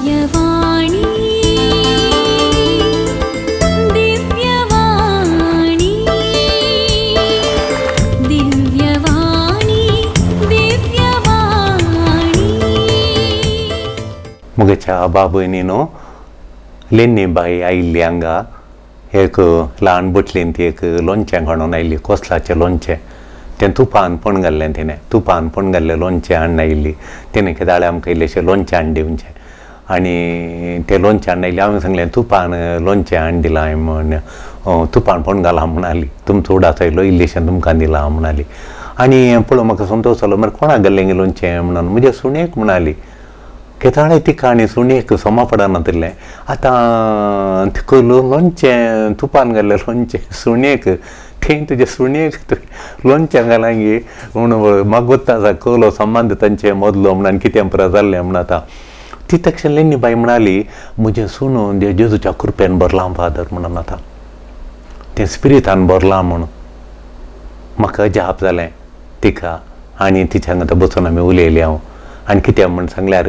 दिव्यवाणी दिव्यवाणी दिव्यवाणी दिव्यवाणी. म्हज्या बाबयनीनो लेन्नी बाई आयिल्ली हांगा एक ल्हान बोटलीन ती एक लोणचें हाडून आयिल्ली, कोसलाचें लोणचें. तें तुपान पण घाल्लें, तिणें तुपान पण घाल्लें लोणचें हाडून आयिल्ली. तिणें कितें आमकां इल्लेशें लोणचें हाडून दिवचें आनी तें लोणचें हाडून आयिल्लें. हांवें सांगलें तुपान लोणचें हाडून दिलां हांवें म्हण, तुपान पण घालां म्हणाली, तुमचो उडास आयलो इल्लेशें तुमकां दिलां म्हणाली. आनी पळोवन म्हाका संतोश जालो, मरे कोणाक घाल्लें गे लोणचें म्हणून. म्हज्या सुणेक म्हणाली. केदाळे तिका आनी सुणेक सोमा पडनातिल्लें. आतां तिका लोणचें तुपान घाल्लें लोणचें सुणेक, थंय तुजे सुणेक लोणचें घालां गे म्हूण म्हाका गोत्ता आसा कहलो संबंद तांचे मदलो म्हणून कितें पुरो जाल्लें म्हूण. आतां ती तक्षण लेन्नी बाई म्हणाली, म्हजें सून जेजूच्या कृपेन भरलां फादर म्हणून, आतां तें स्पिरितान भरलां म्हूण. म्हाका अजाप जालें तिका आनी तिच्या हांगा बसून आमी उलयली हांव. आनी कितें म्हूण सांगल्यार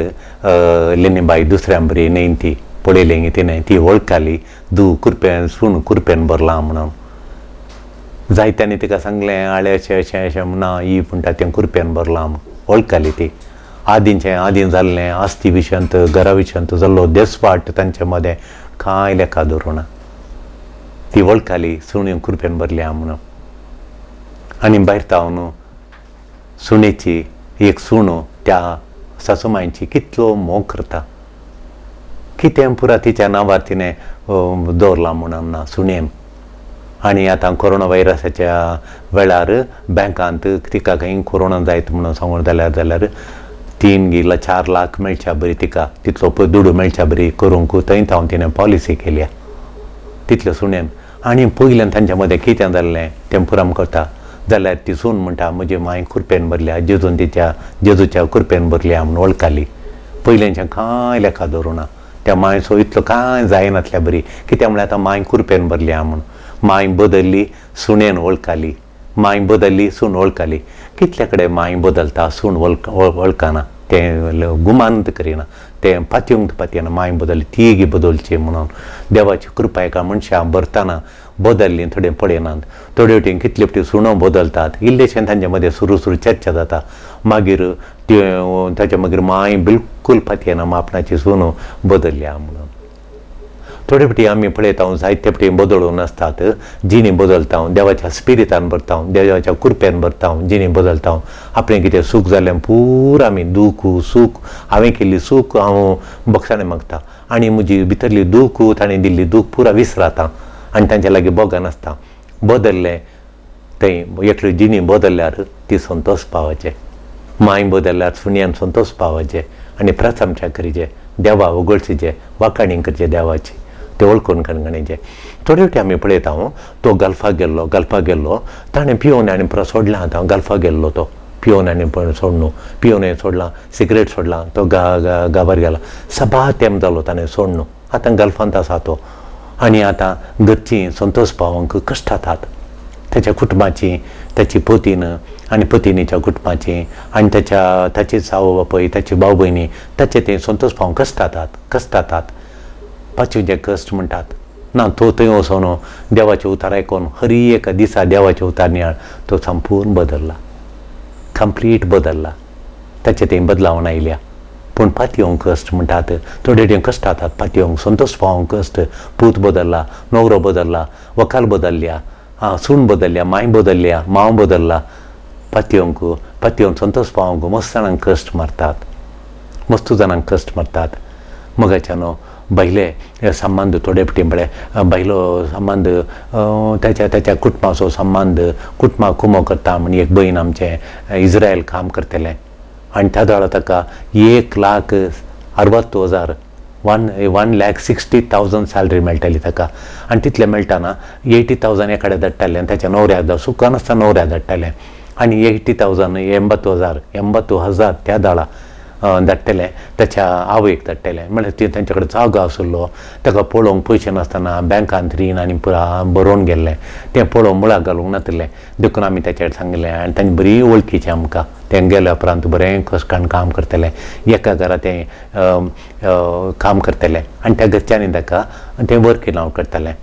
लेनी बाई दुसऱ्या बरी न्हय ती पळयलें तिणें, ती वळखाली दू कुरपेन सून कुरपेन भरलां म्हणून. जायत्यांनी तिका सांगलें आळे अशें अशें अशें म्हणा ही म्हणटा तें कुरपेन भरलां म्हूण. वळखाली ती. आदींचें आदीं जाल्लें आस्ती विशयांत घरा विशयांत जाल्लो देसवाट तांचे मदें कांय लेखा दवरूना. ती वळखाली सुणी कुरपेन भरल्या म्हणून. आनी भायर तावन सुणेची एक सूण त्या सासूमांयची कितलो मोग करता, कितें पुरा तिच्या नांवार तिणें दवरलां म्हणून ना सुणेन. आनी आतां कोरोना व्हायरसाच्या वेळार बँकांत तिका खंय कोरोना जायत म्हणून सांगून जाल्यार जाल्यार 3 गिला 4 लाख मेळच्या बरी तिका तितलो पळय दुडू मेळच्या बरी करूंक थंय हांव तिणें पॉलिसी केल्या तितले सुणेन. आनी पयल्यान तांच्या मदें कितें जाल्लें तें पुरा आमकां कळटा. जाल्यार ती सून म्हणटा म्हजी मांय कुरपेन भरल्या, जेजून तिच्या जेजूच्या कुरपेन भरल्या म्हूण वळखाली. पयल्यानचें कांय लेखा दवरूना त्या मांयचो इतलो कांय जायनातल्या बरी, कित्याक म्हळ्यार आतां मांय कुरपेन भरल्या म्हूण. मांय बदल्ली सुणेन वळखाली, मांय बदल्ली सून वळखाली. कितल्या कडेन मांय बदलता सून वळखना, तें गुमानत करिना, तें पातयेवंक पातयेना मांय बदल्ली तीय बदलची म्हणून. देवाची कृपा एका मनशाक भरतना बदल्ली थोडे पळयनात, थोडे वटेन कितले फावटी सुणो बदलतात, इल्लेशें तांचे मदें सुरू सुरू चर्चा जाता. मागीर त्यो ताच्या मागीर मांय बिलकूल पातयेना आपणाची सून बदल्ल्या म्हणून. थोडे फावटी आमी पळयता जायते फावटी बदलून आसतात, जिणी बदलता, देवाच्या स्पिरितान भरता, देवाच्या कुरपेन भरता, जिणी बदलता. आपणें कितें सूख जालें पुरा आमी दूख सूख हांवें केल्ली सूख हांव बक्षाणें मागता आनी म्हजी भितरली दूख ताणें दिल्ली दूख पुरा विसराता आनी तांच्या लागीं बोगान आसता. बदल्लें थंय एकली जिणी बदल्ल्यार ती संतोश पावाचें, मांय बदल्ल्यार सुणयान संतोश पावाचें आनी प्रार्थना करीचे, देवा उगडशीचे, वाखाणी करचे देवाची, ते वळखून कणकणीचे. थोडे फावटी आमी पळयता तो गल्फाक गेल्लो, गल्फाक गेल्लो ताणें पिवन आनी परत सोडलां. आतां गल्फाक गेल्लो तो पिवन आनी परत सोडणू, पिवन सोडलां, सिगरेट सोडलां, तो गाबार गेला, सभा तेम जालो ताणें सोडणू. आतां गल्फांत आसा तो. आनी आतां घरचीं संतोश पावोवंक कश्टातात, ताच्या कुटुंबाची, ताची पतीन आनी पतिनीच्या कुटुंबाची आनी ताच्या ताची आवय बापूय, ताची भाव भयणी, ताचे ते संतोश पावोवंक कश्टातात कश्टातात. पाचवें कश्ट म्हणटात ना तो थंय वचोन देवाचें उतार आयकोन हरी एका दिसा देवाचें उतार नियाळ तो संपूर्ण बदल्ला, कंप्लीट बदल्ला, ताचे थंय बदलावण आयल्या. पूण पातयेवंक कश्ट म्हणटात, थोडे थंय कश्टातात पातयेवंक, संतोश पावोवंक कश्ट. पूत बदल्ला, नवरो बदल्ला, वकाल बदल्ल्या, सून बदल्ल्या, मांय बदल्ल्या, मांव बदल्ला. पातयेवंक पातयेवन संतोश पावोवंक मस्त जाणांक कश्ट मारतात, मस्त जाणांक कश्ट मारतात. मगाच्यानो भायले संबंद थोडे फावटी म्हळ्यार भायलो संबंद ताच्या ताच्या कुटुंबाचो संबंद, कुटुंबाक कुमो करता म्हण एक भयण आमचें इज्रायल काम करतलें आनी त्या वेळार ताका 1,60,000 1,60,000 सॅलरी मेळटाली ताका. आनी तितलें मेळटाना 80,000 एकाडे धाडटालें आनी ताच्या नवऱ्याक सुखान आसतना नवऱ्याक धाडटालें. आनी 80,000 80,000 80,000 त्या दाळा धाडटलें ताच्या आवयक धाडटलें. म्हळ्यार ती तांचे कडेन जागो आशिल्लो, ताका पळोवंक पयशे नासतना बँकांत रीण आनी पुरा बरोवन गेल्लें, तें पळोवंक मुळाक घालूंक नातिल्लें. देखून आमी ताचेर सांगलें आनी तांची बरी वळखीचें आमकां. तें गेल्या उपरांत बरें कश्टान काम करतलें, एका घरा तें काम करतलें आनी त्या घरच्यांनी ताका तें वर्क इन करतालें,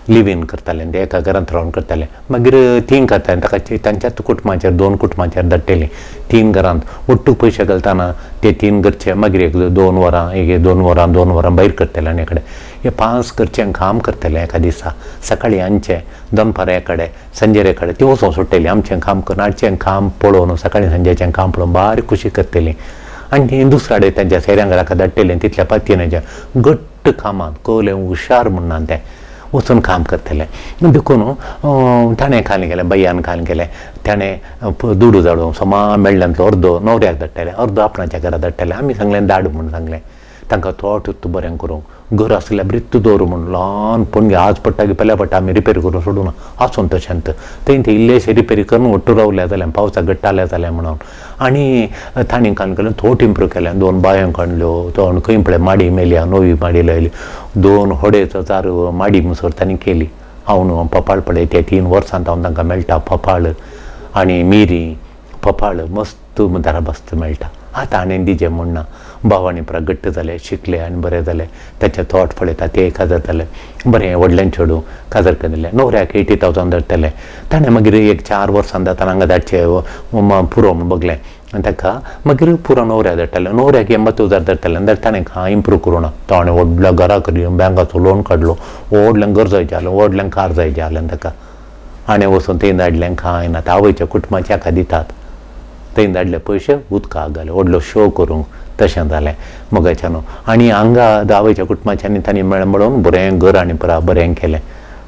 लिव इन करतालें, ते एका घरांत रावन करतालें. मागीर तीन करतालें ताका तांच्याच कुटुंबाचेर 2 कुटुंबाचेर धाडटलीं 3 घरांत ಒಟ್ಟು पयशे घालतना ते 3 घरचे मागीर एक 2 वरां एक 2 वरां 2 वरां भायर करतले आनी कडेन हे 5 घरच्यांक काम करतले एका दिसा. सकाळीं आमचें, दनपारां एकडे, सांजेर एकडे ती वचोन सोडटली आमचें काम करून हाडचें काम पळोवन सकाळीं सांजेचें काम पळोवन बारीक खुशी करतली. आनी दुसऱ्या कडेन तांच्या सोयऱ्यांक घरा धाडटलें तितल्या पातयेनाच्या घट्ट कामांत कोलें हुशार म्हणना तें वचून काम करतलें. देखून ताणें खाल केलें, बाययान खाल केलें, ताणें दुडू धाडून समा मेळ्ळ्यांतलो अर्दो न्हवऱ्याक धाडटलें, अर्दो आपणाच्या घरा धाडटलें. आमी सांगलें धाड म्हूण सांगलें तांकां थोट उत्त बरें करूंक, घर आसल्यार ब्रित्त दवर म्हूण ल्हान पणगे आज पडटा की पेल्या पडटा आमी रिपेर करून सोडूना आसून तशेंत थंय ते इल्लेशे रिपेरी करून ಒಟ್ಟು रावल्या जाल्यार पावसाक घट्ट जाल्या जाल्यार म्हणून. आनी तांणी कान केलें थोट इम्प्रूव केलें, 2 बांयो काडल्यो, तो खंय पळय माडी मेल्या, नवी माडी लायली, 2 होडेचो 4 माडी मुसर तांणी केली. हांव न्हू पपाळ पळय ते 3 वर्सांत हांव तांकां मेळटा पपाळ आनी मिरी पपाळ मस्त दाराबस्त मेळटा. आतां आनी दिजें म्हूण ना, भावांनी पुरा घट्ट जाले, शिकले आनी बरें जालें, ताचे थोट पळयता ते काजार जाले बरें, व्हडल्यान चेडूं काजार केलें, न्हवऱ्याक 80,000 धाडटलें. ताणें मागीर एक 4 वर्सां जातना हांगा धाडचें पुरो म्हूण बगलें आनी ताका मागीर पुरो न्हवऱ्याक धाडटलें, न्हवऱ्याक 80,000 धाडटलें. जाल्यार ताणें कांय इम्प्रूव करूं ना, ताणें व्हडल्या घरा करी बँकाचो लोन काडलो, व्हडलें घर जाय जालें, व्हडलें कार जाय जालें ताका. आनी वचून थंय धाडलें कांय ना, आवयच्या कुटुंबाच्या हाका दितात, थंय धाडले पयशे उदकाक घाले, व्हडलो शो करूंक तशें जालें मोगाच्यान. आनी हांगा आवयच्या कुटुंबाच्यानी तांणी मेळून बरें घर आनी पुरा बरें केलें,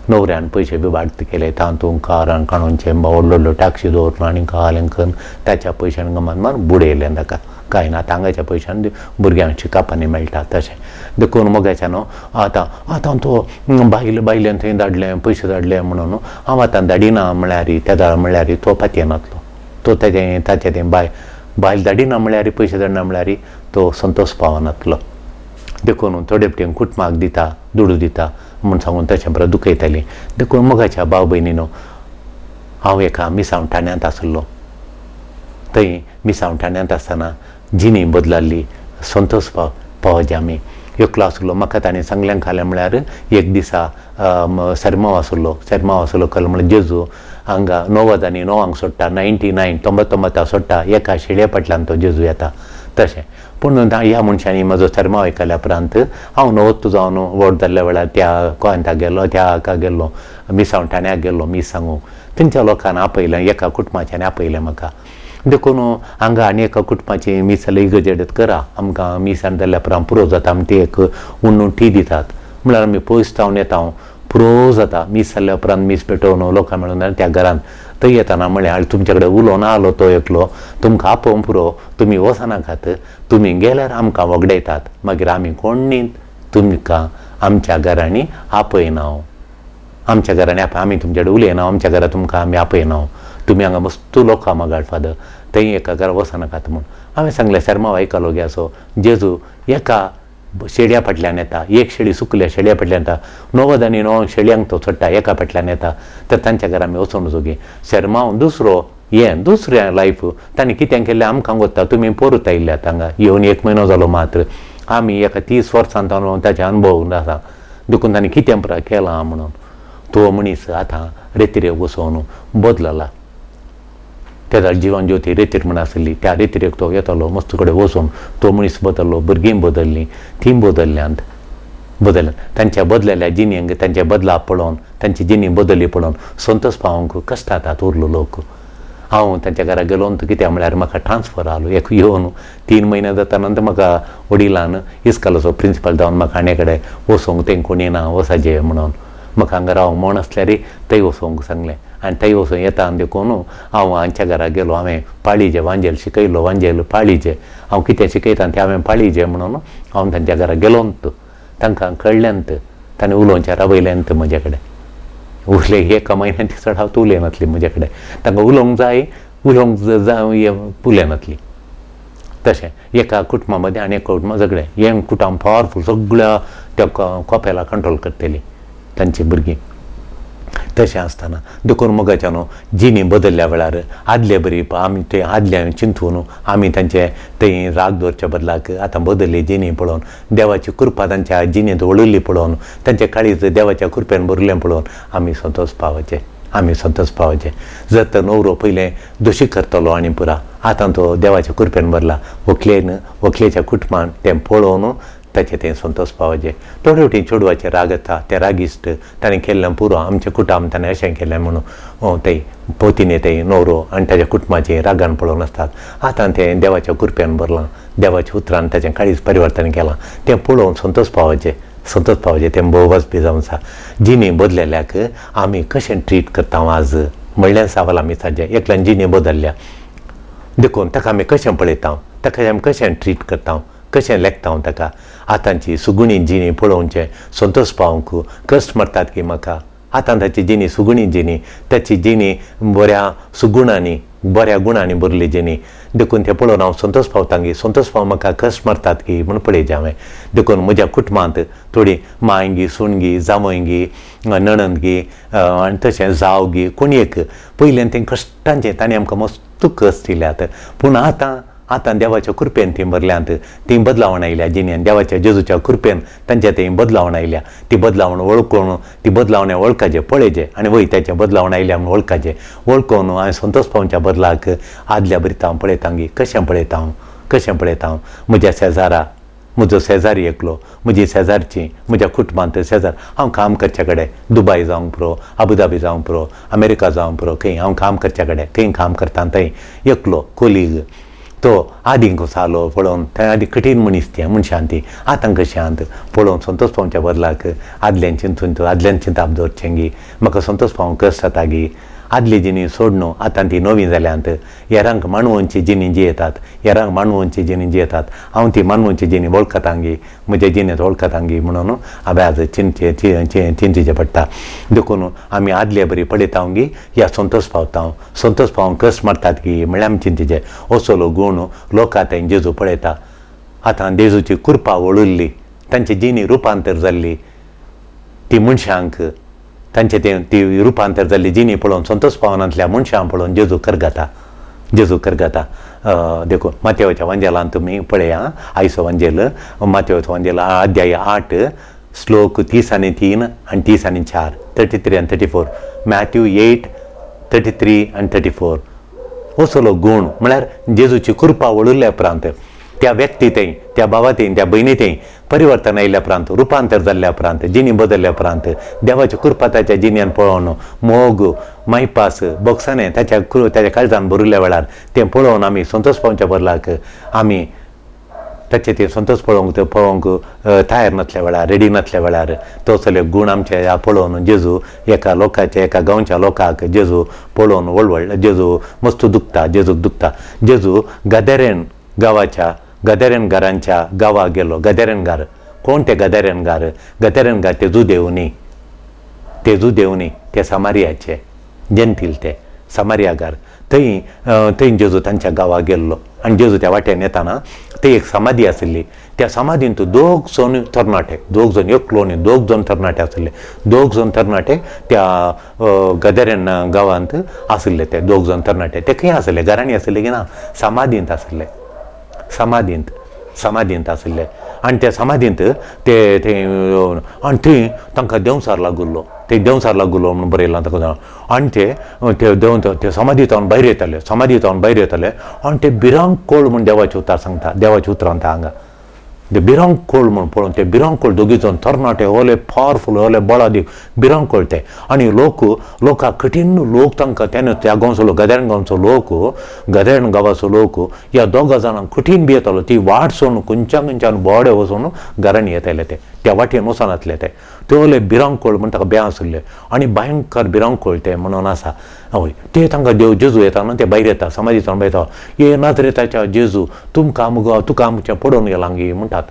न्हवऱ्यान पयशे बी वाडत केले, तातूंत कारान काणूनचें व्हडलो व्हडलो टॅक्सी दवरून आनी घालें करून ताच्या पयशान गमान मारून बुडयलें ताका. कांय ना, आतां हांगाच्या पयशान भुरग्यांक शिकपानी मेळटा तशें. देखून मोगाच्यान आतां आतां तो बायल बायल्यान थंय धाडलें पयशे धाडले म्हणून हांव आतां धाडिना म्हळ्यार तेदा म्हळ्यार तो पातयेनातलो, तो ताजें ताचें तें बायल बायल धाडिना म्हळ्यार पयशे धाडिना म्हळ्यार तो संतोश पावनातलो. देखून थोडे फावटी कुटुंबाक दिता दुडू दिता म्हूण सांगून तशें बरें दुखयतालीं. देखून मोगाच्या भाव भयणीनो, हांव एका मिसांव ठाण्यांत आसलो, थंय मिसांव ठाण्यांत आसतना जिणी बदलाली, संतोश पावचे आमी. एकलो आसलो, म्हाका ताणें सांगलें खालें म्हळ्यार एक दिसा सरमाव आसलो, सरमाव आसलो कल म्हळ्यार जेजू हांगा 9 आनी 9 सोडटा, 99 99 सोडटा, एका शेळये फाटल्यान तो जेजू येता तशें. पूण ह्या मनशांनी म्हजो सरमाव आयकल्या उपरांत हांव 90 जावन व्हड जाल्ल्या वेळार त्या कोंताक गेल्लो, त्या हाका गेल्लो, मिसांव ठाण्याक गेल्लो मीस सांगूंक. थंयच्या लोकांक आपयलें, एका कुटुंबाच्यान आपयलें म्हाका. देखून हांगा आनी एका कुटुंबाची मीस जाल्यार इगर्जेडत करा, आमकां मिसान जाल्या उपरांत पुरो जाता, आमी ती एक उण्ण टी दितात म्हळ्यार आमी पयस जावन येता, पुरो जाता. मीस जाल्या उपरांत मीस पेटोवन लोकां मेळून त्या घरांत थंय येतना म्हळ्यार तुमचे कडेन उलोवन आलो तो एकलो, तुमकां आपोवंक पुरो, तुमी वचनाकात, तुमी गेल्यार आमकां वगडायतात, मागीर आमी कोण न्ही तुमकां आमच्या घरांनी आपयना, आमच्या घरांनी आमी तुमचे कडेन उलयना, आमच्या घरा तुमकां आमी आपयना, तुमी हांगा मस्त लोकां मागाड फादर, थंय एका घरा वचनाकात म्हूण. हांवें सांगलें सरमाव आयकलो गे असो जेजू एका शेळया फाटल्यान येता, एक शेळी सुकल्या शेळया फाटल्यान येता, 9 आनी 9 शेळयांक तो सोडटा, एका फाटल्यान येता, तर तांच्या घरा आमी वचोन वचोगी. शेरमाव दुसरो हें दुसरें लायफ तांणी कितें केल्लें आमकां गोत्ता, तुमी पोरत आयिल्ल्यात हांगा येवन 1 म्हयनो जालो मात्र, आमी एका 30 वर्सां ताचे अनुभव आसा, देखून तांणी कितें पुरा केलां म्हणून. तो मनीस आतां रेतिरेक वचोन बदलला. तेदा जिवन ज्योती रेतीर म्हण आसली, त्या रेतिरेक तो येतालो मस्त कडेन वचून तो मनीस बदल्लो, भुरगीं बदल्लीं, तीं बदल्ल्यांत बदल्ल्यात. तांच्या बदलेल्या जिणेंक तांचे बदला पळोवन, तांची जिणी बदल्ली पळोवन संतोश पावोवंक कश्टातात उरलो लोक. हांव तांच्या घरा गेलो कित्याक म्हळ्यार म्हाका ट्रान्सफर आलो एक येवन 3 म्हयने जाता नंतर म्हाका वडिलान इस्कॉलाचो प्रिंसिपल जावन म्हाका आनी कडेन वचोंक तें कोणी ना वचाचें म्हणून म्हाका हांगा रावंक म्हण आसल्यार थंय वचोंक सांगलें. आनी थंय वचून येता देखून हांव हांच्या घरा गेलो, हांवें पाळीजे वांजेल शिकयलो, वांजेल पाळीजे हांव कितें शिकयता तें हांवें पाळीजे म्हणून हांव तांच्या घरा गेलो. तांकां कळ्ळ्यांत, तांणी उलोवचें रावयल्यांत म्हजे कडेन, उरले एका म्हयन्यान ती चड हांव उलयनासली म्हजे कडेन, तांकां उलोवंक जाय, उलोवंक जाय उलयनासली. तशें एका कुटुंबा मदें आनी एका कुटुंबा झगडें, हें कुटुंब पावरफूल सगळ्या त्या कोपेला कंट्रोल करतली तांची भुरगीं. तशें आसतना देखून मोगाच्या न्हू जिणी बदल्ल्या वेळार आदले बरी आमी ते आदले चिंतून आमी तांचे थंय राग दवरच्या बदलाक आतां बदल्ली जिणी पळोवन देवाची कृपा तांच्या जिणेंत वळिल्ली पळोवन तांचे काळीज देवाच्या कृपेन भरिल्लें पळोवन आमी संतोश पावचे, आमी संतोश पावचे. जर तर न्हवरो पयलें दोशी करतलो आनी पुरा आतां तो देवाच्या कृपेन भरला, व्हंकलेन व्हंकलेच्या कुटुंबान तें पळोवन ताचें तें संतोश पावचें. थोडे फावटी चेडवाचें राग येता, तें रागिश्ट ताणें केल्लें पुरो आमचें कुटुंब ताणें अशें केलें म्हणून तें पोतीन तें न्हवरो आनी ताच्या कुटुंबाचें रागान पळोवन आसतात. आतां तें देवाच्या कृपेन भरलां, देवाच्या उतरान ताचें काळीज परिवर्तन केलां, तें पळोवन संतोश पावचें, संतोश पावचें. तें भोव बी जावन आसा. जिणी बदलेल्याक आमी कशें ट्रीट करता आज म्हणल्यार सवाल आमी साजे. एकल्यान जिणी बदल्ल्या देखून ताका आमी कशें पळयता, ताका आमी कशें ट्रीट करता, कशें लेखता ताका. आतांची सुगुणी जिणी पळोवचें संतोश पावंक कश्ट मारतात की म्हाका. आतां ताची जिणी सुगुणी जिणी, ताची जिणी बऱ्या सुगुणांनी बऱ्या गुणांनी भरली जिणी, देखून तें पळोवन हांव संतोश पावता की संतोश पाव म्हाका कश्ट मारतात की म्हूण पळयचें हांवें. देखून म्हज्या कुटुंबांत थोडी मांयगी सुणगी जावंयगी नणंदगी आनी तशें जावगी कोणी एक पयलें तें कश्टांचें ताणें आमकां मस्त कश्ट दिल्यात, पूण आतां आतां देवाच्या कृपेन तीं भरल्यांत, तीं बदलावण आयल्या जिणेन, देवाच्या जेजूच्या कृपेन तांच्या थंय बदलावण आयल्या. ती बदलावण वळखून ती बदलावणे वळखाचें पळयचें आनी वय ताचें बदलावण आयल्या म्हूण वळखाचें, वळखून हांवें संतोश पावच्या बदलाक आदल्या बरी हांव पळयता गी कशें पळयता हांव, कशें पळयता हांव म्हज्या शेजारा, म्हजो शेजारी एकलो, म्हजी शेजारची, म्हज्या कुटुंबांत शेजार, हांव काम करच्या कडेन दुबाय जावंक पुरो, अबुधाबी जावंक पुरो, अमेरिका जावंक पुरो, खंय हांव काम करच्या कडेन खंय काम करता थंय एकलो कोलीग तो आदीं कसो आलो पळोवन थंय आदी कठीण मनीस तें मनशान ती आतां कशें आंत पळोवन संतोश पावच्या बदलाक आदल्यान चिंतून आदल्यान चिंताप दवरचें गी म्हाका संतोश पावंक कश्ट जाता गी. आदली जिणी सोडणू आतां ती नवी जाल्यांत, हेरांक मानवोंची जिणी जियेतात, हेरांक मानवोंची जिणी जियेतात, हांव ती मानवोंची जिणी वळखतां गी, म्हज्या जिणेंत वळखतां गी म्हणून हांवें आज चिंतचें चिंतचें पडटा. देखून आमी आदले बरी पळयता गी या संतोश पावता, संतोश पावंक कश्ट मारतात गी म्हळ्यार आमी चिंतचें. असलो गूण लोकां थंय जेजू पळयता. आतां जेजूची कृपा वळिल्ली, तांची जिणी रुपांतर जाल्ली, ती मनशांक तांचे तें ती रुपांतर जाल्ली जिणी पळोवन संतोश पावनांतल्या मनशां पळोवन जेजू करगाता, जेजू करगाता. देखून मातेवाच्या वांजेलान तुमी पळया, आयचो वांजेल मातेवाचो वांजेल अध्याय 8 श्लोक 30 आनी 3 आनी 30 आनी 4, 33 आनी 34, मॅथ्यू 8 33 आनी 34. असलो गूण म्हळ्यार जेजूची कृपा वळिल्ल्या उपरांत त्या व्यक्ती थंय, त्या भावा थंय, त्या भयणी थंय परिवर्तन आयिल्ल्या उपरांत, रुपांतर जाल्ल्या उपरांत, जिणी बदल्ल्या उपरांत देवाची कृपा ताच्या जिणेन पळोवन मोग मायपास बोगसाणें ताच्या ताच्या काळजान भरिल्ल्या वेळार तें पळोवन आमी संतोश पावच्या बदलाक आमी ताचें तें संतोश पळोवंक पळोवंक तयार नासल्या वेळार, रेडी नासल्या वेळार तो सगळे गूण आमचे पळोवन जेजू एका लोकाचे एका गांवच्या लोकांक जेजू पळोवन वळवळ जेजू मस्त दुखता, जेजूक दुखता. जेजू गदेरेन गांवाच्या गदेरेनगारांच्या गांवाक गेलो. गदेरेनगार कोण ते गदेरेनगार? गदेरेनगार ते जुदेव न्ही, ते जुदेव न्ही, ते सामारियाचे जेंतील, ते सामारियागार. थंय थंय जेजू तांच्या गांवाक गेल्लो आनी जेजू त्या वाटेन येताना थंय एक समाधी आशिल्ली. त्या समाधींत दोग जण तरणाटे, दोग जण एकलो न्ही, दोग जण तरणाटे आशिल्ले, दोग जण तरणाटे त्या गदेरेन गांवांत आशिल्ले. ते दोग जण तरणाटे ते खंय आशिल्ले? घरांनी आशिल्ले की ना, समाधींत आशिल्ले, समाधींत समाधींत आशिल्ले. आनी त्या समाधींत ते थंय आनी थंय तांकां देंवचार लागुल्लो, ते देंवचार लागुल्लो म्हणून बरयलां ताका. आनी ते ते देंव ते समाधींत भायर येताले, समाधींत भायर येताले आनी ते भिरांकूळ म्हूण देवाचें उतर सांगता, देवाचें उतरां हांगा ते भिरांकूळ म्हूण पळोवन ते भिरांकूळ दोगी जाण तरणाटे ओले पावरफूल ओले बळादीक भिरांकूळ ते. आनी लोक लोकांक कठीण लोक तांकां त्याने त्या गांवचो लोक गदेरण गांवचो लोक गदेरण गांवाचो लोक ह्या दोगा जाणांक कठीण भियेतालो. ती वाट सोडून खंयच्या खंयच्यान बोडे वचून घरांनी येताले, ते त्या वाटेन वचनासले. ते ते ओले भिरांकूळ म्हूण ताका भंय आशिल्ले आनी भयंकर भिरांकूळ ते म्हणून आसा. हय, ते तांकां देव जेजू येता न्हू, ते भायर येता समाधींतल्यान भायर येता, हे नाजरेताच्या जेजू तुमकां मुगो तुका आमचें पडोवन गेलां गी म्हणटात.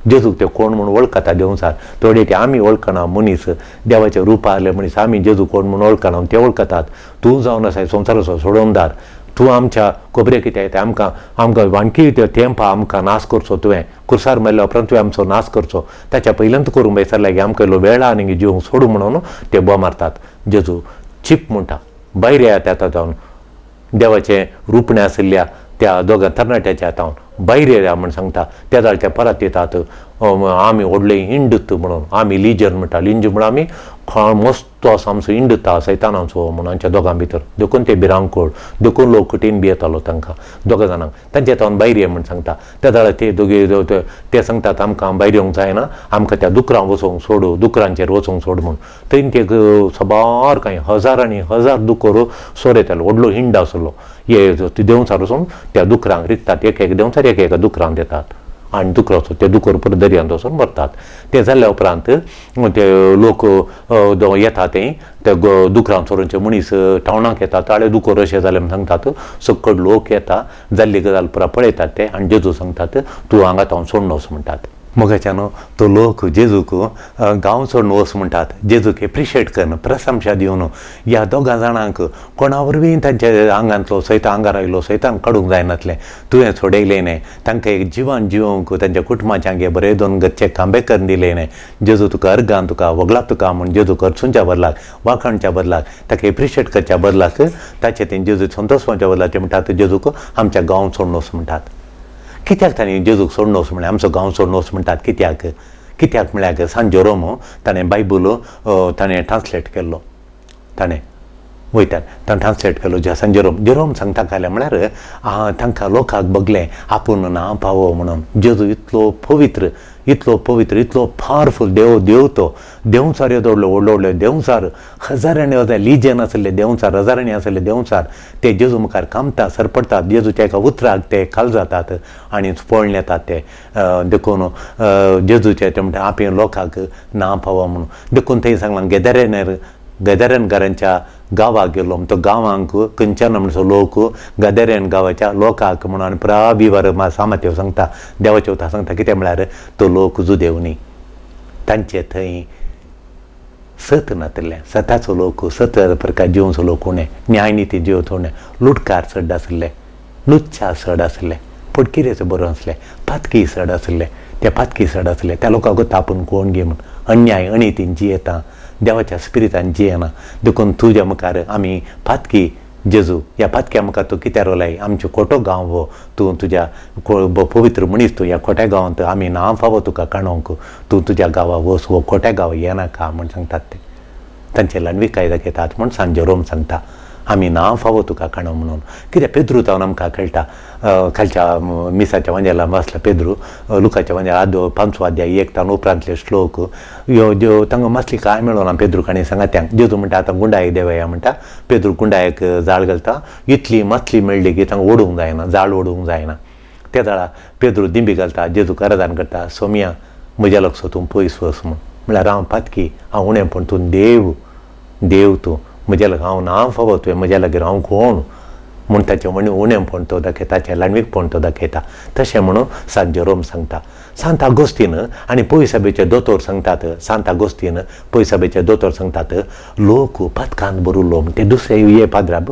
जेजूक ते कोण म्हूण वळखता देवचार, थोडे ते आमी वळखना मनीस देवाच्या रुपार आसले मनीस आमी जेजू कोण म्हूण वळखना, ते वळखतात. तूं जावन आसा संवसाराचो सोडोवणदार, तूं आमच्या खबरे कितें येता आमकां आमकां वानकी तेंपा आमकां नाश करचो तुवें कुर्सार मारल्या उपरांत तुवें आमचो नाश करचो ताच्या पयल्यान तूं करूंक बेसर लागीं आमकां इल्लो वेळा आनी जिवंक सोडू म्हणून ते बोब मारतात. जेजू चीप म्हणटा भायर येयात आतां जावन देवाचें रुपणें आशिल्ल्या त्या दोगां तरणाट्याच्या हातावन भायर येया म्हण सांगता. त्या जाल्यार ते परत येतात आमी व्हडले इंडत म्हणून आमी लिजन म्हणटा लिंज म्हणून आमी मस्त असो आमचो इंडता सैतानाचो म्हणून आमच्या दोगां भितर देखून ते भिरांकूळ देखून लोक कठीण भियेतालो तांकां दोगां जाणांक तांच्या हातावन भायर ये म्हण सांगता. त्या जाल्यार ते दोगी ते सांगतात आमकां भायर येवंक जायना आमकां त्या दुकरां वचोंक सोडू दुकरांचेर वचोंक सोड म्हूण. थंय ते साबार कांय हजार आनी हजार दुकर सोरयतालो व्हडलो हिंड आसलो हे देंवचार वचून त्या दुकरांक रिगतात एक एक देंवचार एक एका दुकरांक दितात आनी दुकराचो ते दुकर परत दर्यांत वचून मरतात. ते जाल्या उपरांत ते लोक येता ते दुकरां चोरूंचे मनीस टावणाक येतात ताळे दुकर अशें जालें म्हूण सांगतात. सकड लोक येता जाल्ली गजाल पुरा पळयतात ते आनी जेजू सांगतात तूं हांगा तावन सोडून वच म्हणटात. मोगाच्यान तो लोक जेजूक गांव सोडून वच म्हणटात. जेजूक एप्रिशिएट करून प्रशंसा दिवन ह्या दोगां जाणांक कोणा वरवीं तांच्या आंगांतलो सैतान आंगार आयलो सैतान काडूंक जायनासलें तुवें सोडयलें न्हय तांकां एक जिवन जिवंक तांच्या कुटुंबाच्या हांगे बरें दोन गच्चे खांबे करून दिले न्हय जेजू तुका अर्गान तुका वगळाप तुका म्हूण जेजू खर्चुंच्या बदलाक वाखाणच्या बदलाक ताका एप्रिशिएट करच्या बदलाक ताचे तें जेजू संतोष जावच्या बदलाक ते म्हणटात जेजूक आमच्या गांव सोडून वच म्हणटात. कित्याक तांणी जेजूक सोडून वच म्हणलें आमचो गांव सोडून वच म्हणटात कित्याक कित्याक म्हळ्यार सान जेरोम ताणें बायबल ताणें ट्रान्सलेट केल्लो ताणें वयतात ताणें ट्रान्सलेट केलो ज्या सान जेरोम जेरोम सांगता कालें म्हळ्यार तांकां लोकांक बगलें आपूण ना पावो म्हणून जेजू इतलो पवित्र इतलो पवित्र इतलो पावरफूल देव देव तो देंवचार येदो व्हडलो व्हडलो व्हडलो देंवचार हजारांनी हजार लिजन आसले देंवचार हजारांनी आसले देंवचार ते जेजू मुखार कामतात सरपडटात जेजूच्या एका उतराक ते खाल जातात आनी पळोवन येतात ते देखून जेजूचे ते म्हणटा आपे लोकांक ना पावो म्हणून. देखून थंय सांगलां गेदरेनर गदरेनकारांच्या गांवाक गेलो तो गांवांक खंयच्यान म्हणसो लोक गदरेन गांवाच्या लोकांक म्हणून आनी पुरा विवर सामतेव सांगता देवाचे उतर सांगता कितें म्हळ्यार तो लोक जुदेव न्ही तांचे थंय सत नातिल्लें सताचो लोक सत प्रकार जिवचो लोक उणें न्यायनिती जिवचो उणें लुटकार चड आसले लुच्चा चड आसले पटकिरेचो बरो आसले पातकी चड आसले ते पातकी चड आसले त्या लोकांक तापून कोण गे म्हूण अन्याय अनितीन जियेता देवाच्या स्पिरितान जियेना देखून तुज्या मुखार आमी पातकी जेजू ह्या पातक्या मुखार तूं कित्याक रोलाय आमचो खोटो गांव हो तूं तुज्या पवित्र मनीस तूं ह्या खोट्या गांवांत आमी ना फावो तुका काणोंक तूं तुज्या गांवा वच हो खोट्या गांव येनाका म्हूण सांगतात ते तांचे ल्हानविकाय दाखयतात म्हूण सान जेरोम सांगता आमी ना फावो तुका काणो म्हणून. कित्याक पेद्रू जावन आमकां कळटा खालच्या मिसाच्या वांजेला वाचला पेद्रू लुकाच्या वांजेला आदो पांचवो अध्याय एक तान उपरांतले श्लोक ह्यो ज्यो तांकां मातली कांय मेळना पेद्रू काणी सांगा त्यांक जेजू म्हणटा आतां गुंडायक देवया म्हणटा पेद्रू गुंडायक जाळ घालता इतली मातली मेळ्ळी की तांकां ओडूंक जायना जाळ ओडूंक जायना. त्या जाळा पेद्रू दिंबी घालता जेजू करादान करता सोमिया म्हज्या लक्षो तूं पयस वच म्हूण म्हळ्यार हांव पातकी हांव उणें पूण तूं देव देव तूं म्हज्या लागीं हांव ना फावो तुवें म्हज्या लागीं हांव कोण म्हूण ताचें उणेंपण तो दाखयता ताचें ल्हानवीकपण तो दाखयता. तशें म्हणून सांत जेरोम सांगता. सांत आगोस्तीन आनी पयसाबेचे दोतोर सांगतात सांत आगोस्तीन पयसाबेचे दोतोर सांगतात लोक पातकान भरिल्लो म्हण ते दुसरे हे पाद्राब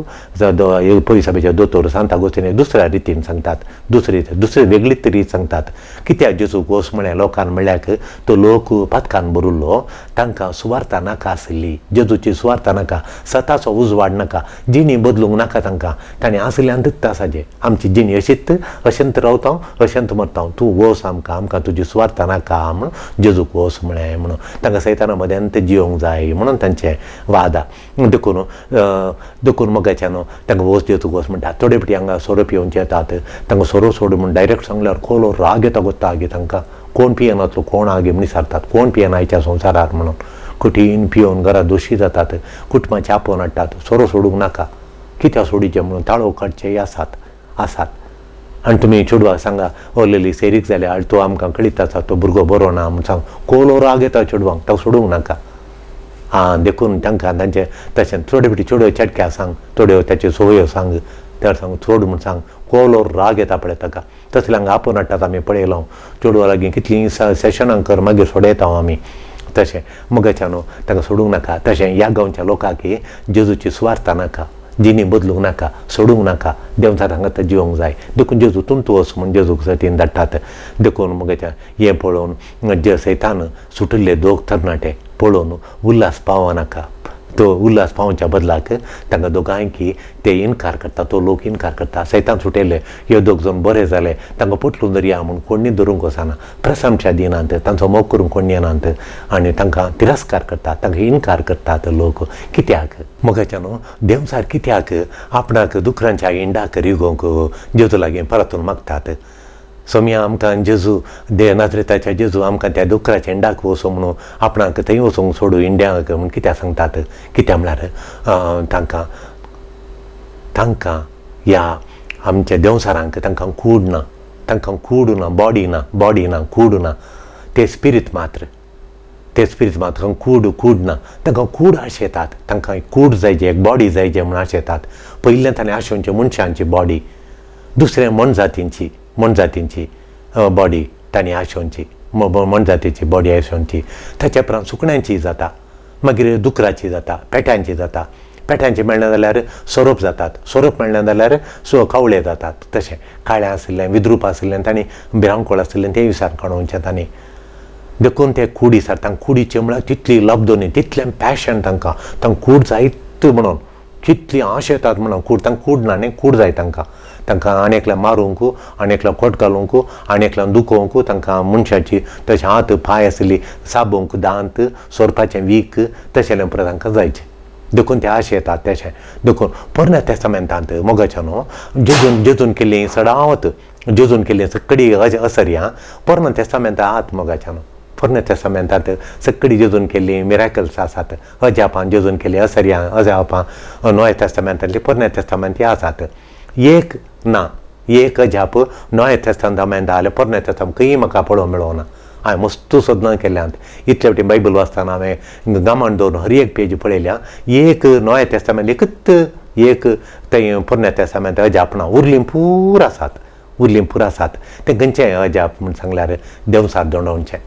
पयसाबेचे दोतोर सांत आगोस्तीन दुसऱ्या रितीन सांगतात दुसरी दुसरी वेगळीच रीत सांगतात. कित्याक जेजूक वच म्हळें लोकान म्हळ्याक तो लोक पातकान भरिल्लो तांकां सुवार्ता नाका आसली जेजूची सुवार्ता नाका सताचो उजवाड नाका जिणी बदलूंक नाका तांकां ताणें आसल्यान आसाचे आमची जिणी अशीच अशेंत रावता अशेंत मरता तूं वच आमकां आमकां तुजी सुवार्ता नाका म्हणून जेजूक वच म्हळें म्हणून तांकां सैताना मद्यांत जियोंक जाय म्हणून तांचे वादा. देखून देखून मोगाच्यान तांकां वच जेजूक वच म्हणटा. थोडे फावटी हांगा सोरो पिवंचे येतात तांकां सोरो सोड म्हूण डायरेक्ट सांगल्यार खोलो राग येता गोत्ता आगे तांकां कोण पियेनातलो कोण आगे म्हण विचारतात कोण पियेना आयच्या संवसारार म्हणून कठीण पियोवन घरा दोशी जातात कुटुंबाचे आपोवन हाडटात सोरो सोडूंक नाका कित्याक सोडीचें म्हणून ताळो काडचेय आसात आसात. आनी तुमी चेडवाक सांगा ओरलेली सेरीक जाल्या आनी तो आमकां कळीत आसा तो भुरगो बरो ना म्हूण सांग कोलो राग येता चेडवांक ताका सोडूंक नाका. आं देखून तांकां तांचे तशें थोडे फावटी चेडयो चेटक्या सांग थोड्यो ताच्यो संवयो सांग त्या सांग सोड म्हूण सांग कोलो राग येता पळय ताका तसले हांगा आपोवन हाडटात आमी पळयलो चेडवा लागीं कितलीं सेशनां कर मागीर सोडयता आमी तशें मोगाच्यान ताका सोडूंक नाका. तशें ह्या गांवच्या लोकांक जेजूची सुवार्ता नाका जिणी बदलूंक नाका, सोडूंक नाका, देंवचार हांगा आतां जिवंक जाय. देखून जेजू तुमतू वच म्हूण जेजूक सतीन धाडटात. देखून मगे हें पळोवन जे सैतान सुटिल्ले दोग तरणाटे पळोवन उल्हास पावनाका, तो उल्हास पावच्या बदलाक तांकां दोगांयकी ते इनकार करता, तो लोक इनकार करता. सैतान सुटयले हे दोग जाण बरे जाले, तांकां पोटलून धरया म्हूण कोण्णी धरूंक वचना, प्रशंसा दिनात, तांचो मोग करूंक कोण येनात आनी तांकां तिरस्कार करतात, तांकां इनकार करतात लोक. कित्याक मोगाच्यान न्हू देंवचार कित्याक आपणाक दुकरांच्या इंडाक रिगोवंक जेजू लागीं परतून मागतात. सोमया आमकां जेजू दे नाजरेताच्या जेजू आमकां त्या दुकराच्या इंडाक वचूं म्हणून आपणाक थंय वचूंक सोडू इंड्याक म्हूण कित्याक सांगतात? कित्याक म्हळ्यार तांकां तांकां ह्या आमच्या देंवचारांक तांकां कूड ना, तांकां कूड ना, बॉडी ना, बॉडी ना, कूड ना, ते स्पिरीत मात्र, ते स्पिरीत मात्र, तांकां कूड कूड ना, तांकां कूड आशेतात, तांकां कूड जाय जे एक बॉडी जाय जे म्हूण आशेतात. पयलें ताणें आशोवचे मनशांची बॉडी, दुसरें मोनजातींची, मोनजातींची बॉडी तांणी आशोवची, मोनजातीची बॉडी आशोवची. ताच्या उपरांत सुकण्यांची जाता, मागीर दुकराची जाता, पेट्यांची जाता. पेट्यांची मेळना जाल्यार सोरोप जातात, सोरोप मेळना जाल्यार कावळे जातात. तशें काळें आशिल्लें, विद्रूप आशिल्लें, तांणी भिरांकूळ आशिल्लें तें विचार काडोवचें तांणी. देखून ते कुडी सर तांकां कुडीचें म्हळ्यार तितली लब्दो न्ही, तितलें पॅशन तांकां, तांकां कूड जायत म्हणून कितली आश येतात म्हणून कूड, तांकां कूड ना न्ही, कूड जाय तांकां. तांकां आनी एकल्याक मारूंक, आनी एकल्याक खोट घालूंक, आनी एकल्याक दुखोवंक, तांकां मनशाची तशें हात पांय आसली साबोवंक दांत, सोरपाचें वीख तशें परत तांकां जायचें. देखून ते आश येतात तशें. देखून पोरण्या तेस्तामेंतांत मोगाच्या न्हू जेजून जेजून केल्लीं सडावत जेजून केल्लीं सगळी असरयां पोरण्या तेस्तामेंतांत आहात. मोगाच्या न्हू पोरण्या तेस्तामेंतांत सगळी जेजून केल्लीं मिराकल्स आसात, अजापां जेजून केल्लीं असरयां अजापां नव्या तेस्तामेंतांतलीं पोरण्या तेस्तामेंत आसात. एक ना एक अजाप नव्या तेस्तामेंत जाल्यार पोरण्या तेस्तामेंत खंयी म्हाका पळोवंक मेळोना. हांवें मस्त सोदनां केल्यांत, इतले फावटी बायबल वाचतना हांवें गामान दवरून हर एक पेज पळयल्या, एक नव्या तेस्तामेंत एकच एक थंय पोरण्या तेस्तामेंत अजाप ना, उरलीं पूर आसात, उरलीं पूर आसात. तें खंयचें अजाप म्हूण सांगल्यार देंवचार दोंडोवचें,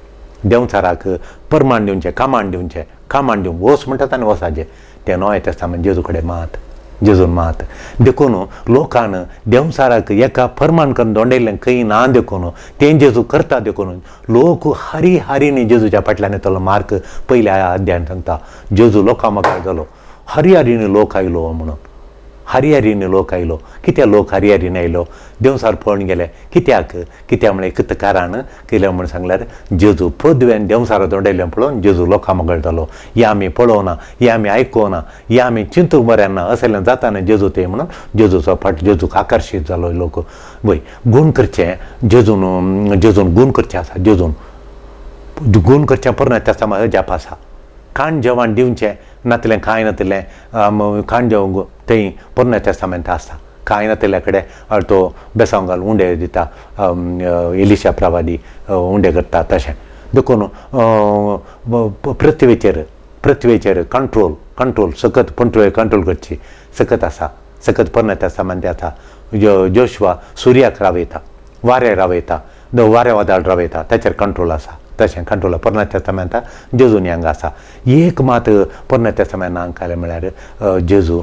देंवचाराक परमाण दिवचें, कामाण दिवचें, कामाण दिवंक वच म्हणटात आनी वचाचें. तें नव्या तेस्तामेंत जेजू कडेन मात, जेजून मात. देखून लोकान देंवचाराक एका फरमान करून दोंडयल्लें खंय ना, देखून तें जेजू करता. देखून लोक हरी हरीनी जेजूच्या फाटल्यान येतलो. मार्क पयल्या अध्यायान सांगता जेजू लोकां मुखार जालो, हरी हरीनी लोक आयलो म्हणून, हरी हरीनी लोक आयलो. कित्याक लोक हरी हरीन आयलो? देंवचार पळोवन गेले. कित्याक? कित्याक म्हळ्यार एकच कारण कितें म्हूण सांगल्यार जेजू पदवेन देंवचारा दोंडयलें पळोवन जेजू लोकां मुखार जालो. हें आमी पळोवना, हें आमी आयकोना, हें आमी चिंतूंक बरें ना, असलें जाता न्ही जेजू तें म्हणून जेजूचो फाट जेजूक आकर्शीत जालो लोक. वय गूण करचें जेजून, जेजून गूण करचें आसा, जेजून गूण करचें पोरण्या तेस्तामेंत अजाप आसा. खाण जेवण दिवचें नातलें कांय नातलें खाण जेवण थंय पोरण्या तेस्तामेंत आसा. कांय नातल्या कडेन तो बेसांव घालून उंडे दिता, एलिशा प्रवादी उंडे करता तशें. देखून पृथ्वेचेर पृथ्वेचेर कंट्रोल, कंट्रोल सकत पृथ्वेर कंट्रोल करची सकत आसा, सकत पोरण्या तेस्तामेंत आसा. जोशवा सुर्याक रावयता, वारें रावयता, वारें वादळ रावयता, ताचेर कंट्रोल आसा. तशें कंट्रोल पोरण्या तेस्तामेंत जेजून हांगा आसा. एक मात पोरण्या तेस्तामेंत हांगा म्हळ्यार जेजू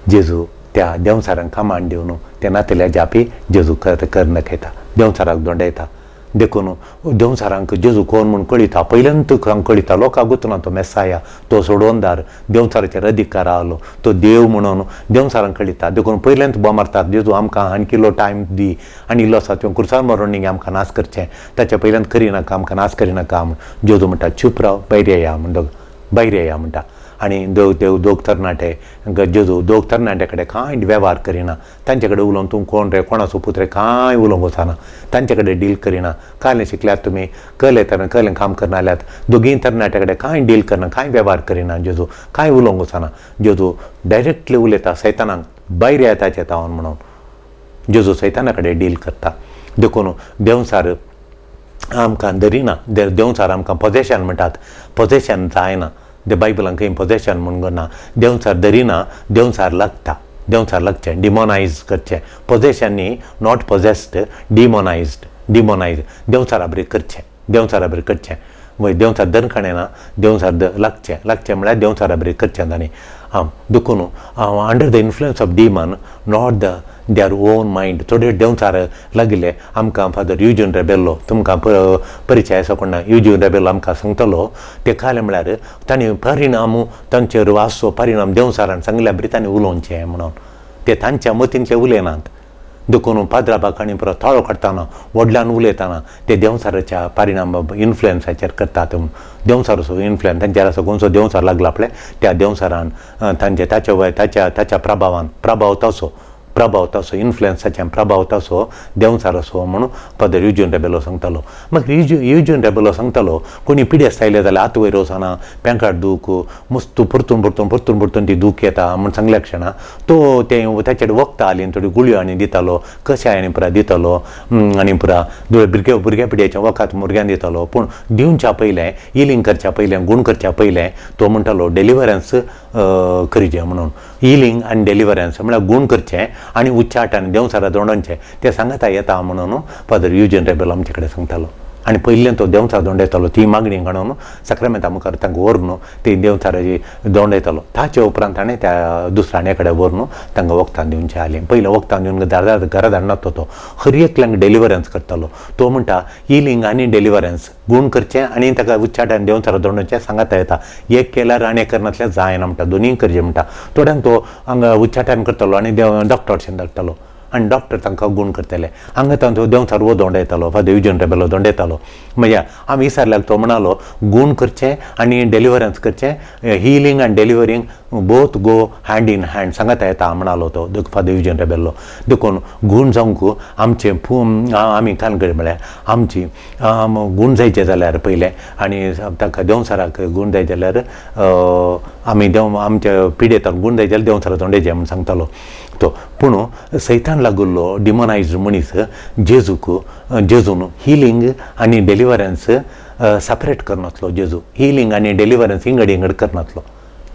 जेजू त्या देंवचारांक कामाण दिवन ते नातल्या जापी जेजू कर दाखयता, देंवचाराक दोंडयता. देखून देंवचारांक जेजू कोण म्हूण कळयता, पयल्यान कळयता लोकांक गुतना तो मेसाया, तो सोडोवनदार, देंवचाराचेर अधिकार आसलो, तो देव म्हणून देंवचारांक कळयता. देखून पयल्यान बोम मारतात जेजू आमकां आनी इल्लो टायम दी आनी इल्लो आसा तुवें कुर्सान मरोन न्ही आमकां नाश करचें, ताच्या पयल्यान करिनाका, आमकां नाश करिनाका म्हूण. जेजू म्हणटा चूप राव, भायर येया म्हण, भायर येया म्हणटा. आनी दोग तरणाटे जेजू दोग तरणाट्या कडेन कांय वेव्हार करिना, तांचे कडेन उलोवन तूं कोण रे, कोणाचो पूत रे, कांय उलोवंक वचना, तांचे कडेन डील करिना. कालें शिकल्यात तुमी, कले तर कलें काम करना जाल्यात, दोगीय तरणाट्या कडेन कांय डील करना, कांय वेव्हार करिना जेजू, कांय उलोवंक वचना. जेजू डायरेक्टली उलयता सैतानाक, भायर येता तावन म्हणून. जेजू सैताना कडेन डील करता. देखून देंवचार आमकां धरिना, देंवचार आमकां पोजेशन म्हणटात, पोजेशन जायना. ते बायबलान खंय पोजेशन म्हूण ना, देंवचार धरिना, देंवचार लागता, देंवचार लागचें, डिमोनायज करचें. पोजेशन न्ही, not possessed, डिमोनायज्ड, डिमोनायज देंवचारा बरें करचें, देंवचारा बरें करचें. वय देंवचार दनखाणे ना, देंवचार लागचें, लागचें म्हळ्यार देंवचारा बरी करचें तांणी. आं, देखून under the influence of demon, not the their own mind. थोडे देंवचार लागिल्ले आमकां फादर युजीन रेबेल्लो, तुमकां परिचय आसा कोण ना, युजीन रेबेल्लो आमकां सांगतलो ते कालें म्हळ्यार तांणी परिणाम तांचेर आसचो परिणाम देंवचारान सांगल्या बरी तांणी उलोवचें म्हणून ते तांच्या मतींतले उलयनात. देखून पाद्राबाक आनी परत ताळो काडटना व्हडल्यान उलयतना ते देंवचाराच्या परिणाम इन्फ्लुयन्साचेर करतात. देंवचाराचो इन्फ्लुयन्स तांचेर आसा, खंयचो देंवचार लागला पळय त्या देंवचारान तांचे ताच्या वयर ताच्या ताच्या प्रभावान, प्रभाव तसो, प्रभाव तसो, इन्फ्लुयन्साचे प्रभाव तसो देंवचाराचो म्हणून फादर युजीन रेबेलो सांगतालो. मागीर युजीन रेबेलो सांगतालो कोणी पिडेस्त आयले जाल्यार हात वयर वचना, पेंकाट दूख मस्त परतून परतून परतून परतून ती दूख येता म्हूण सांगल्या क्षणा तो ते ताचेर वखदां आली थोडी गुळयो आनी दितालो, कशाय आनी पुरा दितालो आनी पुरा भुरगे भुरग्या पिड्याचें वखद भुरग्यांक दितालो. पूण दिवच्या पयलें, हिलींग करच्या पयलें, गूण करच्या पयलें तो म्हणटालो डेलिवरन्स करचें म्हणून. हिलींग आनी डेलिवरन्स म्हळ्यार गूण करचें आनी उच्चाटन देंवचारा दोंडोवचें तें सांगता येता म्हणून फादर युजीन रेबेलो आमचे कडेन सांगतालो. आनी पयलें तो देंवचार दोंडयतालो ती मागणी घाणून साक्रामेंता मुखार तांकां व्हरून ती देंवचाराची दोंडयतालो. ताचे उपरांत ताणें त्या दुसऱ्या कडेन व्हरून तांकां वखदां दिवचें आसलीं. पयलें वखदां दिवन दारा घरा धाडनात तो हर एकल्यांक डेलिवरन्स करतालो. तो म्हणटा हिलींग आनी डेलिवरन्स, गूण करचें आनी ताका उच्चाटन देंवचारा दोंडोवचें सांगता येता. एक केल्यार आनी एक करनासल्यार जायना म्हणटा, दोनूय करचें म्हणटा. थोड्यांक तो हांगा उच्चाटन करतालो आनी देव डॉक्टरशेन धाडटालो आनी डॉक्टर तांकां गूण करतले. हांगा तांचो देंवचार वो दोंडयतालो, फादर युजीन रेबेलो दोंडयतालो. म्हणजे आमी विचारल्यार तो म्हणालो गूण करचें आनी डेलिवरन्स करचें, healing आनी delivering both go hand in hand सांगता येता म्हणालो तो फादर युजीन रेबेलो. देखून गूण जावंक आमचें आमी कानगड म्हळ्यार आमची गूण जायचें जाल्यार पयलें आनी ताका देंवचाराक गूण जाय जाल्यार आमी देव आमच्या पिडेताक गूण जाय जाल्यार देंवचारा दोंडेचें म्हूण सांगतालो तो. पूण सैतान लागिल्लो डिमोनायज्ड मनीस जेजूक जेजून हिलींग आनी डेलिवरन्स सेपरेट करनासलो. जेजू हिलींग आनी डेलिवरन्स इंगड इंगड करनासलो,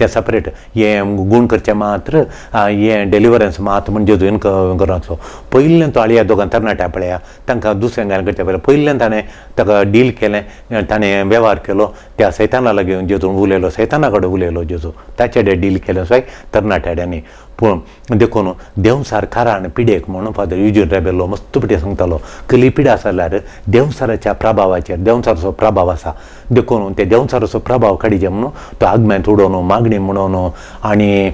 तें सेपरेट हें गूण करचें मात्र हें डेलिवरन्स मात्र म्हण जेजून करनासलो. पयलें तो आळया दोगां तरणाट्या पळया तांकां दुसऱ्या घाल करचें पयलें पयलें ताणें ताका डील केलें, ताणें वेव्हार केलो त्या सैताना लागीं जेजून उलयलो, सैताना कडेन उलयलो जेजू, ताचे कडेन डील केलें सोय तरणाट्यांनी. पूण देखून देंवचार कारण पिडेक म्हणून फादर युजीन रेबेलो मस्त पिठे सांगतालो. कसली पिडा आसा जाल्यार देंवचाराच्या प्रभावाचेर, देंवचाराचो प्रभाव आसा देखून ते देंवचाराचो प्रभाव काडीचे म्हणून तो आगम्यांत उडोवन मागणी म्हणून आनी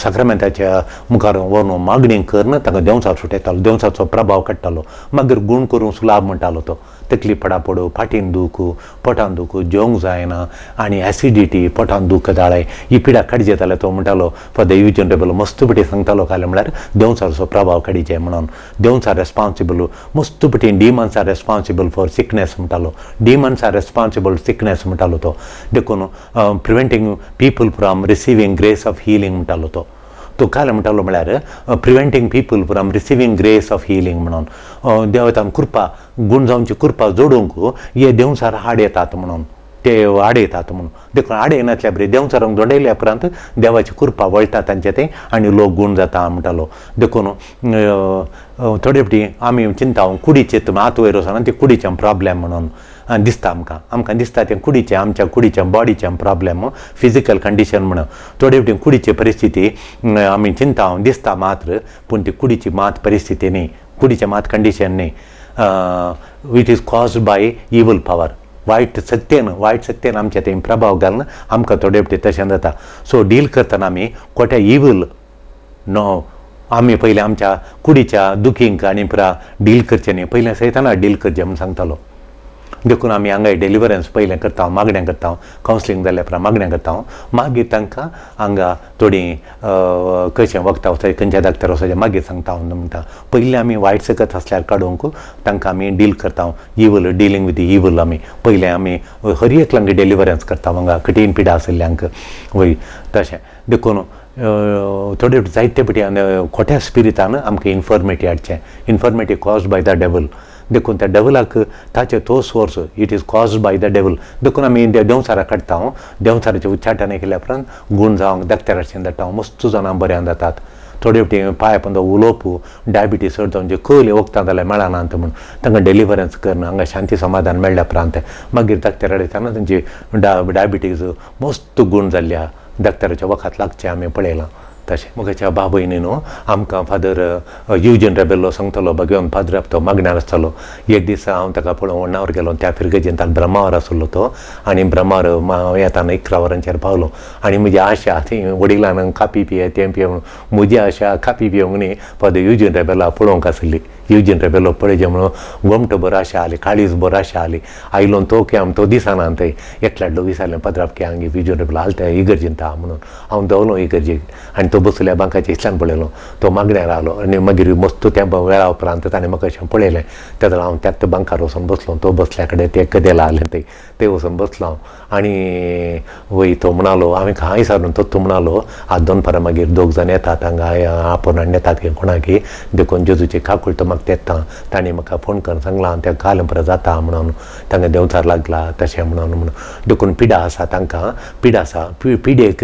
साक्रामेंताच्या मुखार व्हरून मागणी करून ताका देंवचार सुटयतालो, देंवचाराचो प्रभाव काडटालो. मागीर गूण करूंक सुलाभ म्हणटालो तो. तकली पडा पडू, फाटीन दूख, पोटान दूख, जेवंक जायना आनी एसिडिटी, पोटान दूख जाळें, ही पिडा काडचे जाल्यार तो म्हणटालो फादर युजीन रेबेलो मस्त पिठी सांगतालो कालें म्हळ्यार देंवचाराचो प्रभाव काडीचे म्हणून. देंवचार रेस्पॉन्सिबल मस्त पिठी, demons are responsible for sickness म्हणटालो, डिमन्स are responsible sickness म्हणटालो तो. देखून preventing people from receiving grace of healing म्हणटालो तो. तो काल म्हणटालो म्हळ्यार preventing people from receiving grace of healing म्हणून देवतान कृपा गूण जावची कृपा जोडूंक हे देंवचार आड येतात म्हणून, ते आड येतात म्हणून. देखून आड येनातल्या बरी देंवचारांक दोंडयल्या उपरांत देवाची कृपा वळटा तांचे ते आनी लोक गूण जाता म्हणटालो. देखून थोडे फावटी आमी चिंता कुडीचे हात वयर वचना ती कुडीचें प्रॉब्लेम म्हणून दिसता आमकां, आमकां दिसता तें कुडीचें, आमच्या कुडीचें बॉडीचें प्रॉब्लेम, फिजिकल कंडिशन म्हणून. थोडे फावटी कुडीची परिस्थिती आमी चिंता दिसता मात्र, पूण ती कुडीची मात परिस्थिती न्ही, कुडीचें मात कंडिशन न्ही. It is caused by evil power, वायट सत्तेन, वायट सत्तेन आमच्या थंय प्रभाव घालून आमकां थोडे फावटी तशें जाता. सो डील करतना आमी कोट्या इवल नो आमी पयलें आमच्या कुडीच्या दुखींक आनी पुरा डील करचें न्ही, पयलें सैताना डील करचें म्हूण सांगतालो. देखून आमी हांगा डेलिवरन्स पयलें करता, मागण्या करता, कावन्सिलींग जाल्या उपरांत मागण्या करता, मागीर तांकां हांगा थोडीं कशें वखदां वचपाचें, खंयच्या डॉक्टर वचपाचें मागीर सांगता म्हणटा. पयलीं आमी वायट सकत आसल्यार काडूंक तांकां आमी डील करता, इवल डिलींग विथ इवल आमी पयलें आमी हर एकल्यांक डेलिवरन्स करता हांगा कठीण पिडा आशिल्ल्यांक वय तशें. देखून थोडे जायते फावटी खोट्या स्पिरितान आमकां इन्फॉर्मेटी हाडचें, infirmity caused by the devil. देखून त्या डेवलाक ताचे तो source, it is caused by the devil. देखून आमी देंवचारा काडटा, देंवचाराचें उच्चाटन केल्या उपरांत गूण जावंक दाखत्यार धाडटा, मस्त जाणां बऱ्यान जातात. थोडे फावटी पांय पंदो उलोवप डायबिटीज चड जावन जे कयले वखदां जाल्यार मेळनात म्हूण तांकां डिलिवरन्स करून हांगा शांती समाधान मेळ्ळ्या उपरांत मागीर डॉक्टरा येताना तांची डायबिटीज मस्त गूण जाल्ली आहा. डॉक्टराच्या वखद लागचें आमी पळयलां. तशें म्हज्या बाबयनी न्हू आमकां फादर युजीन रेबेल्लो सांगतालो, भगवान पाद्र तो मागण्यार आसतालो. एक दीस हांव ताका पळोवंक वण्णावर गेलो, त्या फिरगजेन ताका ब्रह्मावर आसलो तो आनी ब्रह्मावर हांव येताना 11 वरांचेर पावलो आनी म्हजी आशा थंय वडिलान कापी पिये तें पिये म्हणून म्हजी आशा कापी पिवंक न्ही फादर युजीन रेबेल्ला पळोवंक आसली. युजीन रेबेल्लो पळयचें म्हणून गोमटो बरो आशा आली, काळीज बरो आशा आली. आयलो तो की आम तो दिसना थंय एकल्याडलो विचारलें पाद्राप की हांगे युजीन रेबेल्लो आल त्या इगर्जीन ता म्हणून. हांव देंवलो इगर्जेक आनी तो बसल्या बांकाचेर इतल्यान पळयलो तो मागण्यार आलो आनी मागीर मस्त त्या वेळा उपरांत ताणें म्हाका अशें पळयलें. तेन्ना हांव त्याच बांकार वचून बसलो, तो बसल्या कडेन ते कदेला आलें थंय ते वचून बसलो हांव आनी वय तो म्हणालो हांवें कांय विचारून तो म्हणालो आज दनपारां मागीर दोग जाण येतात हांगा आपोवन हाडून येतात कोणाकी देखून जेजूची काकूळ तो म्हाका तेता ताणें म्हाका फोन करून सांगलां त्या काल परत जाता म्हणून तांकां देंवचार लागला तशें म्हणून म्हणून. देखून पिडा आसा तांकां, पिडा आसा पिडेक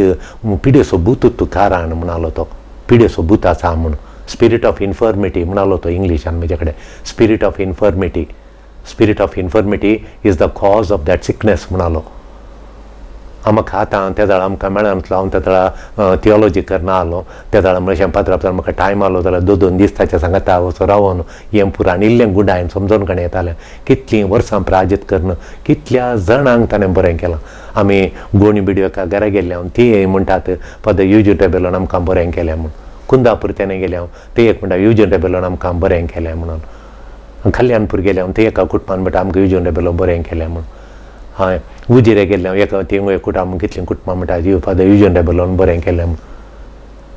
पिडेचो भूत कारण म्हणालो तो, पिडेचो भूत आसा म्हूण, स्पिरीट ऑफ इन्फर्मिटी म्हणालो तो इंग्लिशान म्हजे कडेन. Spirit of infirmity, spirit of infirmity is the cause of that sickness म्हणालो. आमकां आतां त्या वेळार आमकां मेळनासलो, हांव त्या वेळार थियोलॉजी करना आसलो. त्या वेळार म्हणल्यार पात्राप म्हाका टायम आलो जाल्यार 2 2 दीस ताच्या सांगाता वचो रावन हें पुराण इल्लें गुडायन समजून काणी येतालें. कितलीं वर्सां प्राजित करून कितल्या जाणांक ताणें बरें केलां. आमी गोणी बिडयो एका घरा गेल्ले हांव ती म्हणटात फादर युजीन रेबेलोन आमकां बरें केलें म्हूण. कुंदापूर तेणें गेलें हांव ते एक म्हणटा युजीन रेबेलोन आमकां बरें केलें म्हणून. कल्याणपूर गेलें हांव ते एका कुटुंबान म्हणटा आमकां युजीन रेबेलो बरें केलें म्हूण. हय उजिरे गेल्ले हांव एका थिंग कुटुंब कितलीं कुटुंबां म्हणटा फादर युजीन रेबेलोन बरें केलें म्हूण.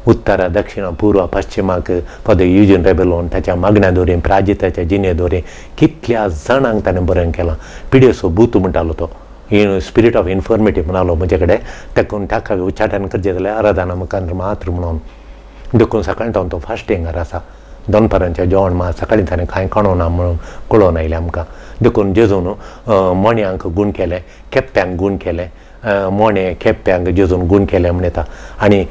उत्तरा दक्षिणा पूर्व पश्चिमाक फादर युजीन रेबेलोन ताच्या मागण्या दोरी प्राजिताच्या जिणे दोरी कितल्या जाणांक ताणें बरें केलां. पिडेचो भूत म्हणटालो तो, स्पिरीट ऑफ इन्फर्मिटी म्हणालो म्हजे कडेन. तेकून ताका उच्चाटन करचें जाल्यार आराधना मुखार मात्र म्हणून. देखून सकाळीं तो फास्टिंगार आसा, दनपारांचें जेवण मात सकाळीं ताणें कांय कळोना म्हणून कळोन आयलें आमकां. देखून जेजून मोण्यांक गूण केलें, केप्प्यांक गूण केलें, मोणे केप्प्यांक जेजून गूण केलें म्हण येता. आनी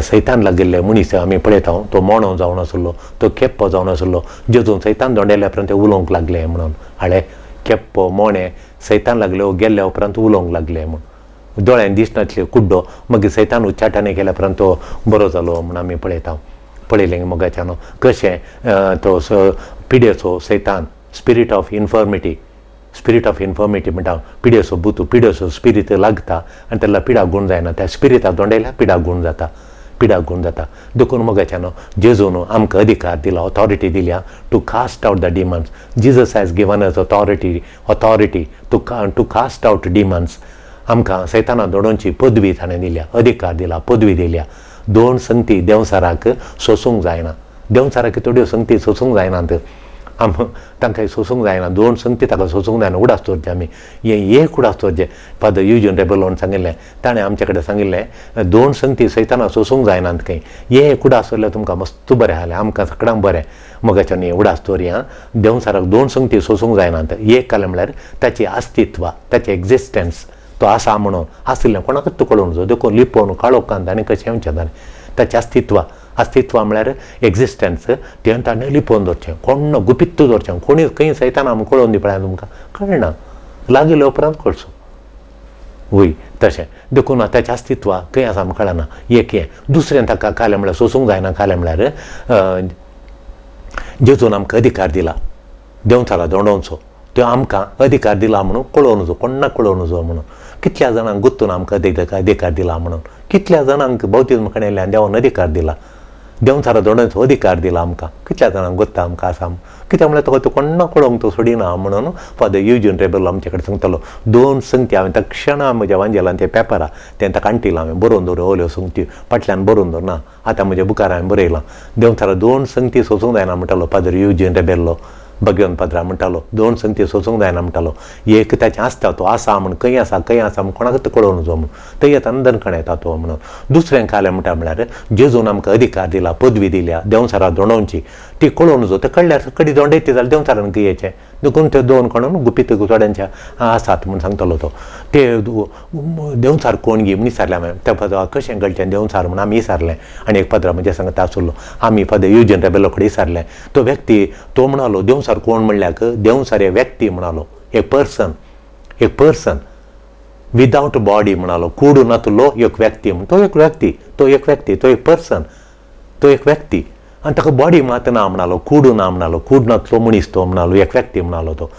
सैतान लागिल्ले मनीस आमी पळयता तो मोणो जावन आसलो, तो केप्पो जावन आसलो. जेजून सैतान दोंडेल्या उपरांत ते उलोवंक लागले म्हणून. हाळे केप्पो मोणे सैतान लागले गेल्ल्या उपरांत उलोवंक लागले म्हूण. दोळ्यान दिसनासले कुड्डो मागीर सैतान उच्चाटने केल्या उपरांत तो बरो जालो म्हूण आमी पळयता. पळयलें मोगाच्यान कशें तो पिडेचो सैतान spirit of infirmity, spirit of infirmity म्हणटा पिडेचो भूत, पिडेचो स्पिरीट लागता आनी तेन्ना पिडा गूण जायना, त्या स्पिरिटा दोंडेल्या पिडा गूण जाता, पिडा गूण जाता. देखून मोगाच्यान जेजून आमकां अधिकार दिला, ऑथॉरिटी दिल्या to cast out the demons. Jesus has given us authority, authority to cast out demons. आमकां सैताना दोडोवची पदवी ताणें दिल्या, अधिकार दिला, पदवी दिल्या. 2 संगती देंवचाराक सोसूंक जायना, देंवचाराक थोड्यो संगती सोसूंक जायनात, आम तांकां सोसूंक जायना. 2 संगती ताका सोसूंक जायना. उडास दवरचें आमी हें एक उडास दवरचें. फादर युजीन रेबेलोन सांगिल्लें, ताणें आमचे कडेन सांगिल्लें 2 संगती सैताना सोसूंक जायनात खंय. हें एक उडास दवरल्यार तुमकां मस्त बरें जालें, आमकां सगळ्यांक बरें. मोगाच्यान हें उडास दवरया, देंवचाराक 2 संगती सोसूंक जायनात. एक कालें म्हळ्यार ताची अस्तित्व, ताचें एक्झिस्टन्स, तो आसा म्हणून आशिल्लें कोणाकूच कळोवंक जाय. देखून लिपोवन काळोखान ताणें कशें येवचें ताणें ताचें अस्तित्व, अस्तित्व म्हळ्यार एक्झिस्टन्स तें ताणें लिपोवन दवरचें, कोण गुपीत दवरचें, कोणी खंय सैताना आमकां कळोवन दी पळय तुमकां कळना, लागीं उपरांत कळचो वय तशें. देखून ताचें अस्तित्व खंय आसा आमकां कळना. एक हें दुसरें ताका कालें म्हळ्यार सोसूंक जायना. कालें म्हळ्यार जेजून आमकां अधिकार दिला देंवचारा दोंडोवचो, त्यो आमकां अधिकार दिला म्हणून कळोवन नजो, कोण्णाक कळोवन नजो म्हणून. कितल्या जाणांक गुत्तून आमकां अधिकार दिला म्हणून, कितल्या जाणांक बाप्तीज्म कणेल्यान देवान अधिकार दिला, देंवचारा दोंडोवचो अधिकार दिला आमकां. कितल्या जाणांक गुत्ता आमकां आसा कित्याक म्हळ्यार तुका तो कोण्णाक कळोवंक तो सोडिना म्हणून फादर युजीन रेबेलो आमचे कडेन सांगतालो. 2 संगती हांवें त्या क्षणा म्हज्या वांजेलान ते पेपरा तें ताका आणटिलां हांवें बरोवन दवर, ओल्यो संगती फाटल्यान बरोवन दवर ना आतां म्हज्या बुकार हांवें बरयलां. देंवचारा 2 संगती सोसूंक जायना म्हणटालो फादर युजीन रेबेल्लो, भगवंत पाद्रा म्हणटालो. 2 संगती सोसूंक जायना म्हणटालो. एक ताचें आसता तो आसा म्हूण खंय आसा खंय आसा म्हूण कोणाकूच कळोवंक नजो म्हूण, थंय येता दनकण येता तो म्हणून. दुसरें कालें म्हणटा म्हळ्यार जेजून आमकां अधिकार दिला, पदवी दिल्या देंवचारा दोंडोवची. ती कळोवन जो ते कळ्ळ्यार कडी दोंडयती जाल्यार देंवचारान येचें देखून त्यो दोन कोणून गुपीत थोड्यांचे आसात म्हूण सांगतलो तो. ते देंवचार कोण गी म्हूण विचारलें हांवें. त्या फादर कशें कळचें देंवचार म्हूण आमी विचारलें आनी एक फादरा म्हज्या सांगता आसलो आमी फादर युजन रेबेलो कडेन विचारलें. तो व्यक्ती तो म्हणालो देंवचार कोण म्हणल्याक देंवचार हे व्यक्ती म्हणालो, एक पर्सन, एक पर्सन विदावट बॉडी म्हणालो, कूड नातलो एक व्यक्ती म्हण. तो एक व्यक्ती, तो एक व्यक्ती, तो एक पर्सन, तो एक व्यक्ती आनी ताका बॉडी मात ना म्हणालो, कूड ना म्हणालो, कूड नातलो मनीस तो म्हणालो, एक व्यक्ती म्हणालो तो.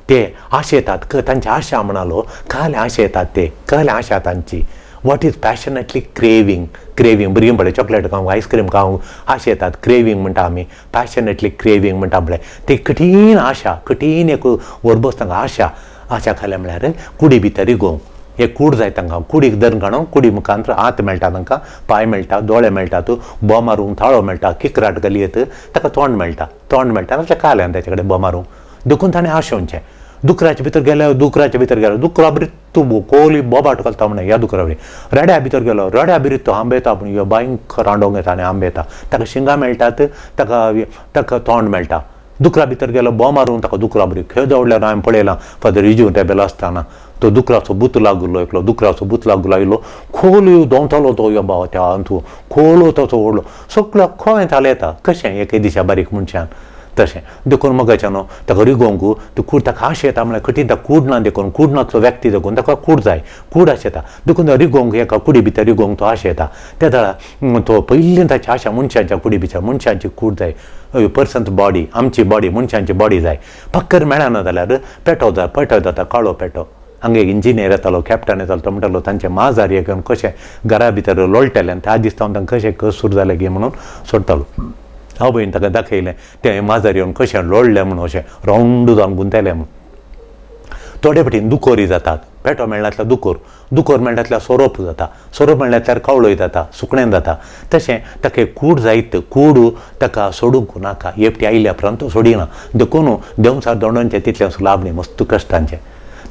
ते आशेतात तांची आशा म्हणालो, काल आशेतात ते, काल आशा तांची. What is passionately craving, craving भुरगीं पळय चॉकलेट खावंक आयस्क्रीम खावंक आशेतात, क्रेवींग म्हणटा आमी, पॅशनेटली क्रेवींग म्हणटा पळय ती कठीण आशा, कठीण एक वरबस तांकां आशा. आशा खाल्या म्हळ्यार कुडी भितर रिगोवंक एक कूड जाय तांकां, कुडीक धरून काडून कुडी मुखांत हात मेळटा तांकां, पांय मेळटा, दोळे मेळटात, बो मारूंक थाळो मेळटा, किकराट घालयत ताका तोंड मेळटा, तोंड मेळटा नाजाल्यार काल्यान ताचे कडेन बो मारूंक. देखून ताणें आशेवचें. दुकराच्या भितर गेलो, दुकराच्या भितर गेलो, दुकरा बरी तूं कोली बोबाट घालता म्हणून ह्या दुकरा बरी. रेड्या भितर गेलो, रेड्या बरी तो आंबेता पूण ह्यो भयंकर रांडोंक येता आनी आंबेता, ताका शिंगां मेळटात, ताका ताका तोंड मेळटा. दुकरा भितर गेलो बो मारून ताका दुकरा बरी खेळ दवरल्यार हांवें पळयलां फादर इजून टेबेल आसतना तो दुकराचो बूत लागुल्लो एकलो, दुकराचो बूत लागू आयलो, खोल दोंवतालो तो यो बाबा त्या अंतू खोल तो व्हडलो सगळो खंय थाल येता कशें एक दिशा बारीक मनशान तशें. देखून मगाच्यान न्हू ताका रिगोवंक ती कूड ताका आश येता म्हळ्यार कठीण, ताका कूड ना देखून कूड नातलो व्यक्ती देखून ताका कूड जाय, कूड आश येता देखून तो रिगोवंक एका कुडी भितर रिगोवंक तो आश येता. त्या वेळार तो पयलीं ताची आशा मनशाच्या कुडी भितर, मनशाची कूड जाय, पर्सन्स बॉडी, आमची बॉडी, मनशांची बॉडी जाय. पक्कर मेळना जाल्यार पेटो जाय, पेटो जाता काळो पेटो. हांगा एक इंजिनियर येतालो, कॅप्टन येतालो, तो म्हणटालो तांचे माजार एक कशें घरा भितर लोळटलें आनी त्या दिसता तांकां कशें कसूर जालें गी म्हणून सोडटालो. आवयन ताका दाखयलें तें माजर येवन कशें लोळलें म्हणून, अशें रावंड जावन गुंतलें म्हणून. थोडे फावटीन दुकोरी जातात, पेटो मेळनातल्यार दुकोर, दुकोर मेळनातल्यार सोरोप जाता, सोरोप मेळनातल्यार कावळोय जाता, सुकणें जाता. तशें ताका एक कूड जायत, कूड ताका सोडूंक नाका, एकटी आयल्या उपरांत तो सोडिना. देखून देंवचार दोंडांचें तितलें लाभ न्ही, मस्त कश्टांचें.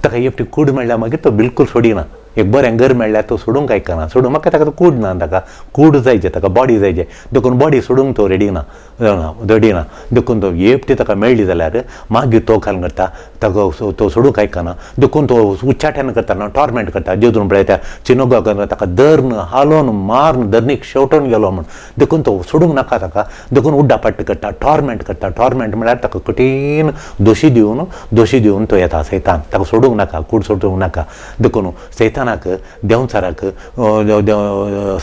ताका एकटी कूड मेळ्ळ्यार मागीर तो बिलकूल सोडिना. एक बरें घर मेळ्ळ्यार तो सोडूंक आयकना, सोडूंक म्हाका ताका कूड ना, ताका कूड जायचे, ताका बॉडी जायचे, देखून बॉडी सोडूंक तो रेडी ना, रेडी ना. देखून तो एकटी ताका मेळ्ळी जाल्यार मागीर तो काल करता, ताका तो सोडूंक आयकना. देखून तो उच्चाटन करता ना, टॉर्मेंट करता. जेजून पळय त्या चिनोगाक ताका धरून हालोवन मारून धरणीक शेवटून गेलो म्हूण, देखून तो सोडूंक नाका ताका. देखून उड्डापट्ट करता, टॉर्मेंट करता. टॉर्मेंट म्हळ्यार ताका कठीण दोशी दिवन, दोशी दिवन तो येता सैतान, ताका सोडूंक नाका, कूड सोडूंक नाका. देखून सैतानाक देंवचाराक,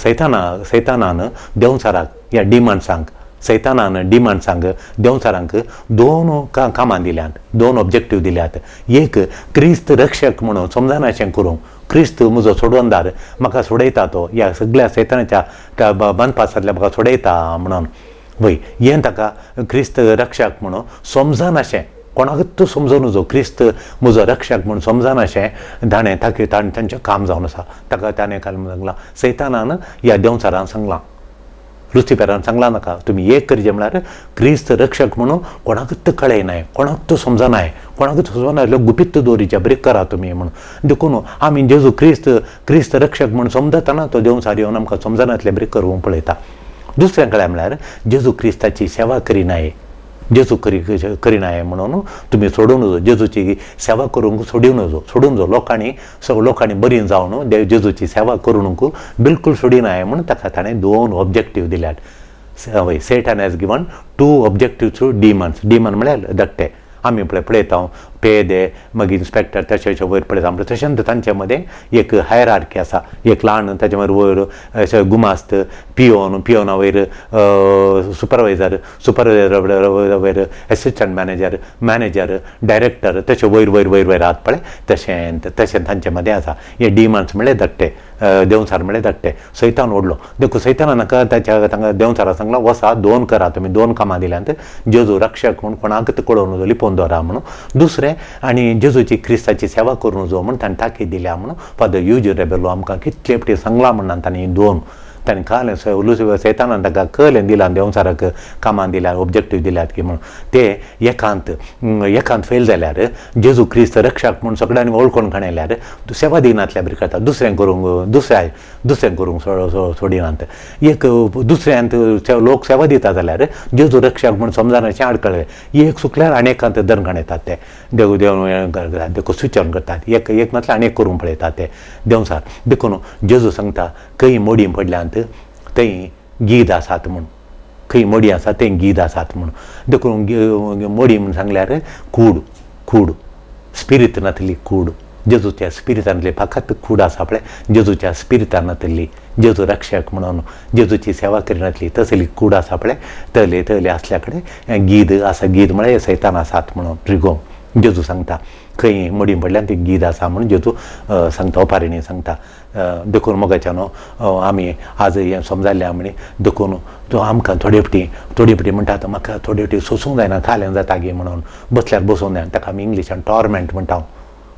सैताना सैतानान देंवचाराक या डिमन्सांक, सैतानान डिमन्सांक देंवचारांक दोन कामां दिल्यात, दोन ऑब्जेक्टीव दिल्यात. एक क्रिस्त रक्षक म्हणून समजानाशें करूंक, क्रिस्त म्हजो सोडवणदार, म्हाका सोडयता तो, ह्या सगळ्या सैतानाच्या बांदपासांतल्या म्हाका सोडयता म्हणून. वय हें ताका क्रिस्त रक्षक म्हणून समजानाशें, कोणाकूच समजून जो क्रिस्त म्हजो रक्षक म्हूण समजनाशें ताणें ताका ताणें तांचें काम जावन आसा. ताका ताणें काल सांगलां सैतानान ह्या देंवचारान सांगलां, लुसिफेरान सांगलां नाका तुमी एक करचें म्हळ्यार क्रिस्त रक्षक म्हणून कोणाकूच कळयनाय, कोणाकूच समजनाय, कोणाकूच समजना गुपीत दवरीचे बरें करा तुमी म्हणून. देखून आमी जेजू क्रिस्त क्रिस्त रक्षक म्हूण समजतना तो देंवचार येवन आमकां समजनातलें बरें करूंक पळयता. दुसरें कळ्ळें म्हळ्यार जेजू क्रिस्ताची सेवा करिनाय, जेजू करिनाय म्हणून तुमी सोडून वचो, जेजूची सेवा करूंक सोडून वचो, सोडून जो लोकांनी सगळ्या लोकांनी बरी जावन देव जेजूची सेवा करूंक बिलकूल सोडिनाय म्हणून ताका ताणें दोन ऑब्जेक्टीव दिल्यात. वय Satan has given two objective to demons. Demon म्हळ्यार धाकटे, आमी पळय पळयता पेदे मागीर इन्स्पेक्टर तशें वयर पळयता म्हणटा, तशेंच तांचे मदें एक हायरार्की आसा, एक ल्हान ताचे मागीर वयर अशें गुमास्त, पियोन, पियोना वयर सुपरवायजर, सुपरवायजर वयर एसिस्टंट मॅनेजर, मॅनेजर, डायरेक्टर, तशें वयर वयर वयर वयर आहात पळय, तशें तशें तांचे मदें आसा. हे डिमन्स म्हळ्यार धाकटे, देंवचार म्हळ्यार धाकटे. सैतान व्हडलो, देखून सैताना नाका ताच्या तांकां देंवचारा सांगलां वसा दोन करा तुमी, दोन कामां दिल्यांत, जेजू रक्षक म्हूण कोणाकूच कळोवन लिपोवन दवरा म्हणून, दुसरें आनी जेजूची क्रिस्ताची सेवा करूं जो म्हूण ताणें ताकीद दिल्या म्हणून फादर युजन रेबेलो आमकां कितले फावटी सांगलां म्हणून ताणें दोन ताणें खालें लुसिफर सैतानान ताका कलें दिलां देंवचाराक कामान दिल्यार ऑब्जेक्टीव दिल्यात की म्हणून ते एकांत एकांत फेल जाल्यार जेजू क्रिस्त रक्षक म्हूण सगळ्यांनी वळखून काडल्यार सेवा दिनातल्या बरी करता दुसऱ्यांक करूंक दुसऱ्यांक करूंक सोडिनात एक दुसऱ्यांत लोक सेवा दिता जाल्यार जेजू रक्षक म्हूण समजानाचें आडकळें एक सुकल्यार आनी एकांत दनकाण येतात ते देव देव देखून स्विच ऑन करतात एक एक नासल्यार आनी एक करूंक पळयतात ते देंवचार. देखून जेजू सांगता खंय मोडी पडल्यांत थंय गीद आसात म्हूण, खंय मोडी आसा थंय गीद आसात म्हूण. देखून मोडी म्हूण सांगल्यार कूड, कूड स्पिरीत नातली कूड, जेजूच्या स्पिरितांतली फकत कूड आसा पळय जेजूच्या स्पिरितान नातली जेजू रक्षक म्हणून जेजूची सेवा करिनातली तसली कूड आसा पळय तले तले आसल्या कडेन गीद आसा. गीद म्हळ्यार सैतान आसात म्हणून ट्रिगो जेजू सांगता खंय मोडी पडल्यान ती गीद आसा म्हणून जेजू सांगता ओपारिणी सांगता. देखून मोगाच्या न्हू आमी आज हें समजालें म्हणी देखून तो आमकां थोडे फावटी थोडी फावटी म्हणटा म्हाका थोडे फावटी सोसूंक जायना खालें जाता गे म्हणून बसल्यार बसूंक जायना ताका आमी इंग्लिशान टॉर्मेंट म्हणटा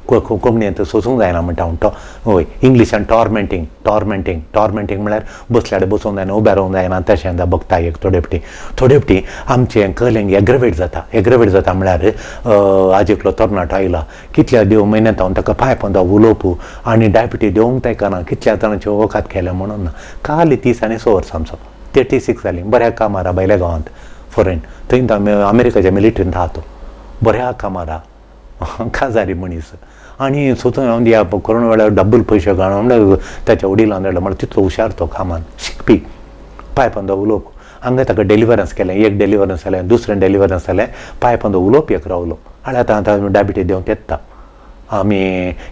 कोंकणींत सोसूंक जायना म्हणटा हांव हय इंग्लिशान टॉर्मेंटींग टॉर्मेंटींग टॉर्मेंटींग म्हळ्यार बसल्यार बसूंक जायना उबें रावंक जायना तशें बघता एक थोडे फावटी थोडे फावटी आमचें कलेंग एग्रवेट जाता. एग्रवेट जाता म्हळ्यार आज एकलो तरणाटो आयला कितल्या देव म्हयन्यांत हांव ताका पांय पोंदा उलोवप आनी डायबिटीज देवंक ताका कितल्या जाणांचें वखद केलें म्हणून ना. काल 30 आनी 6 वर्सां आमचो 36 जालीं बऱ्या कामार भायल्या गांवांत फॉरेन थंय अमेरिकाच्या मिलिटरींत आहा तो बऱ्या कामारा काजारी मनीस आनी स्वता हांव ह्या कोरोना वेळार डब्बल पयशे घालून म्हणल्यार ताच्या वडिलान धाडलो म्हणल्यार तितलो हुशार तो कामान शिकपी पांय पोंदा उलोवप हांगा ताका डिलिवरन्स केलें एक डिलिवरन्स जालें दुसरें डिलिवरन्स जालें पांय पोंदा उलोवप एक रावलो आनी आतां आतां डायबिटीज देंवत येता. आमी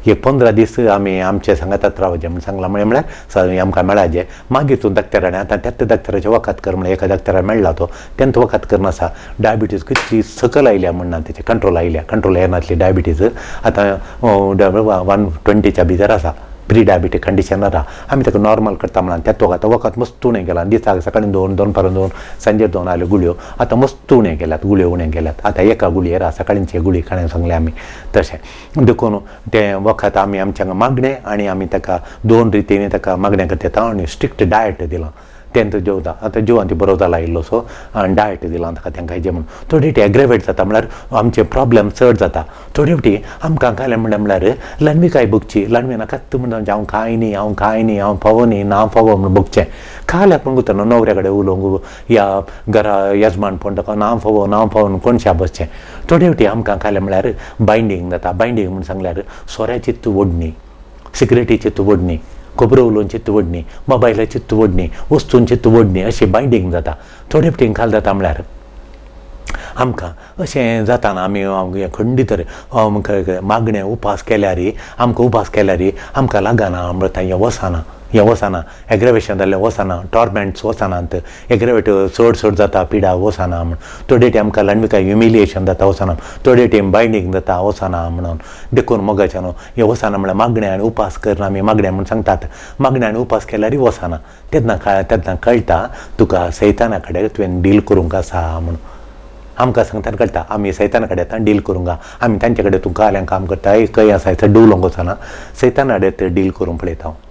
एक 15 दीस आमी आमचे सांगातात रावचें म्हूण सांगलां म्हळ्यार आमकां मेळाचें मागीर तूं डॉक्टरान आतां त्याच डॉक्टराचें वखद कर म्हळ्यार एका डॉक्टरा मेळ्ळा तो तेंच वखद करना आसा. डायबिटीज कितली सकयल आयल्या म्हण ना तेचे कंट्रोल आयल्या कंट्रोल येनासली डायबिटीज आतां 120च्या भितर आसा प्री डायबिटीक कंडिशन आहा. आमी ताका नॉर्मल करता म्हणून त्या आतां वखद मस्त उणें केलां दिसाक सकाळी 2 दनपारां 2 सांजे 2 आल्यो गुळयो आतां मस्त उणें केल्यात गुळयो उणें केल्यात आतां एका गुळयेर आसा सकाळींची गुळी खाणें सांगलें आमी तशें. देखून तें वखद आमी आमच्या हांगा मागणें आनी आमी ताका 2 रितीनी ताका मागणें करता आनी स्ट्रिक्ट डायट दिलां तें जेवता आतां जिवान ती बरो जाला इल्लो सो आनी डायट दिलां ताका तेंकां हेजें म्हणून थोडी फावटी एग्रेवेट जाता म्हळ्यार आमचे प्रॉब्लम चड जाता. थोडी फावटी आमकां कांय म्हणल्यार ल्हानविकाय भोगची ल्हानवी नाकात म्हणून हांव कांय न्ही हांव कांय न्ही हांव फावो न्ही ना फावो म्हणून भोगचें काल्याक म्हण गुतना न्हवऱ्या कडेन उलोवंक या घरा येजमानपण ताका ना फावो ना फावो म्हणून कोणशा बसचें. थोडे फावटी आमकां कांय म्हळ्यार बायंडींग जाता. बायंडींग म्हूण सांगल्यार सोऱ्याची ओडणी सिगरेटीची ओडणी खबरो उलोवची तवडणी मोबायलाची तवडणी वस्तूंची तवडणी अशी बायंडींग जाता. थोडे फावटी खाल जाता म्हळ्यार आमकां अशें जाताना आमी खंडीत मागणें उपास केल्यार आमकां उपास केल्यार आमकां लागना म्हणटा हें वचना हें वचना एग्रेवेशन जाल्लें वचना टॉर्मेंट्स वचनात एग्रेवेट चड चड जाता पिडा वचना म्हण थोडे टायम आमकां ल्हानविकाय ह्युमिलिएशन जाता वचना थोडे टायम बायंडींग जाता वचना म्हणून. देखून मोगाच्या न्हू हें वचना म्हळ्यार मागणें आनी उपास करना आमी मागणें म्हूण सांगतात मागणें आनी उपास केल्यार वचना तेन्ना तेन्ना कळटा तुका सैताना कडेन तुवें डील करूंक आसा म्हणून आमकां सांगतना कळटा आमी सैताना कडेन आतां डील करूंक आमी तांचे कडेन तूं काल्यां काम करता खंय आसा थंय डुवलोंक वचना सैताना कडेन ते डील करूंक पळयता हांव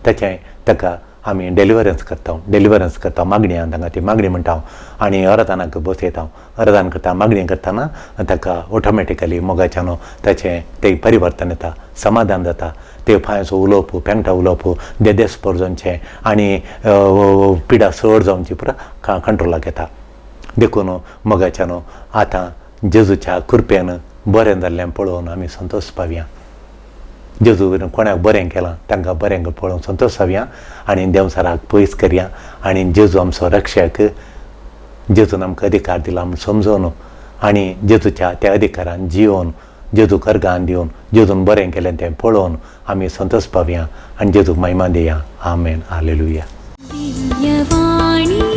ताचें ताका आमी डिलिवरन्स करता डिलिवरन्स करता मागणी तांकां ती मागणी म्हणटा हांव आनी अरदानाक बसयता हांव अरदान करता मागणी करतना ताका ऑटोमॅटिकली मोगाच्या न्हू ताचें तें परिवर्तन येता समाधान जाता ते फायचो उलोवप पेंगटा उलोवप देदेस्पोर जावचें आनी पिडा चड जावची पुरा कंट्रोलाक येता. देखून मोगाच्या न्हू आतां जेजूच्या कृपेन बरें जाल्लें पळोवन आमी संतोश पावया. जेजू कोणाक बरें केलां तांकां बरें पळोवन संतोश जावया आनी देंवचाराक पयस करया आनी जेजू आमचो रक्षक जेजून आमकां अधिकार दिला म्हूण समजून आनी जेजूच्या त्या अधिकारान जियोवन जेजू कर्गान दिवन जेजून बरें केलें तें पळोवन आमी संतोश पावया आनी जेजूक महिमा दिया. आमेन. हालेलुया. दिव्यवाणी.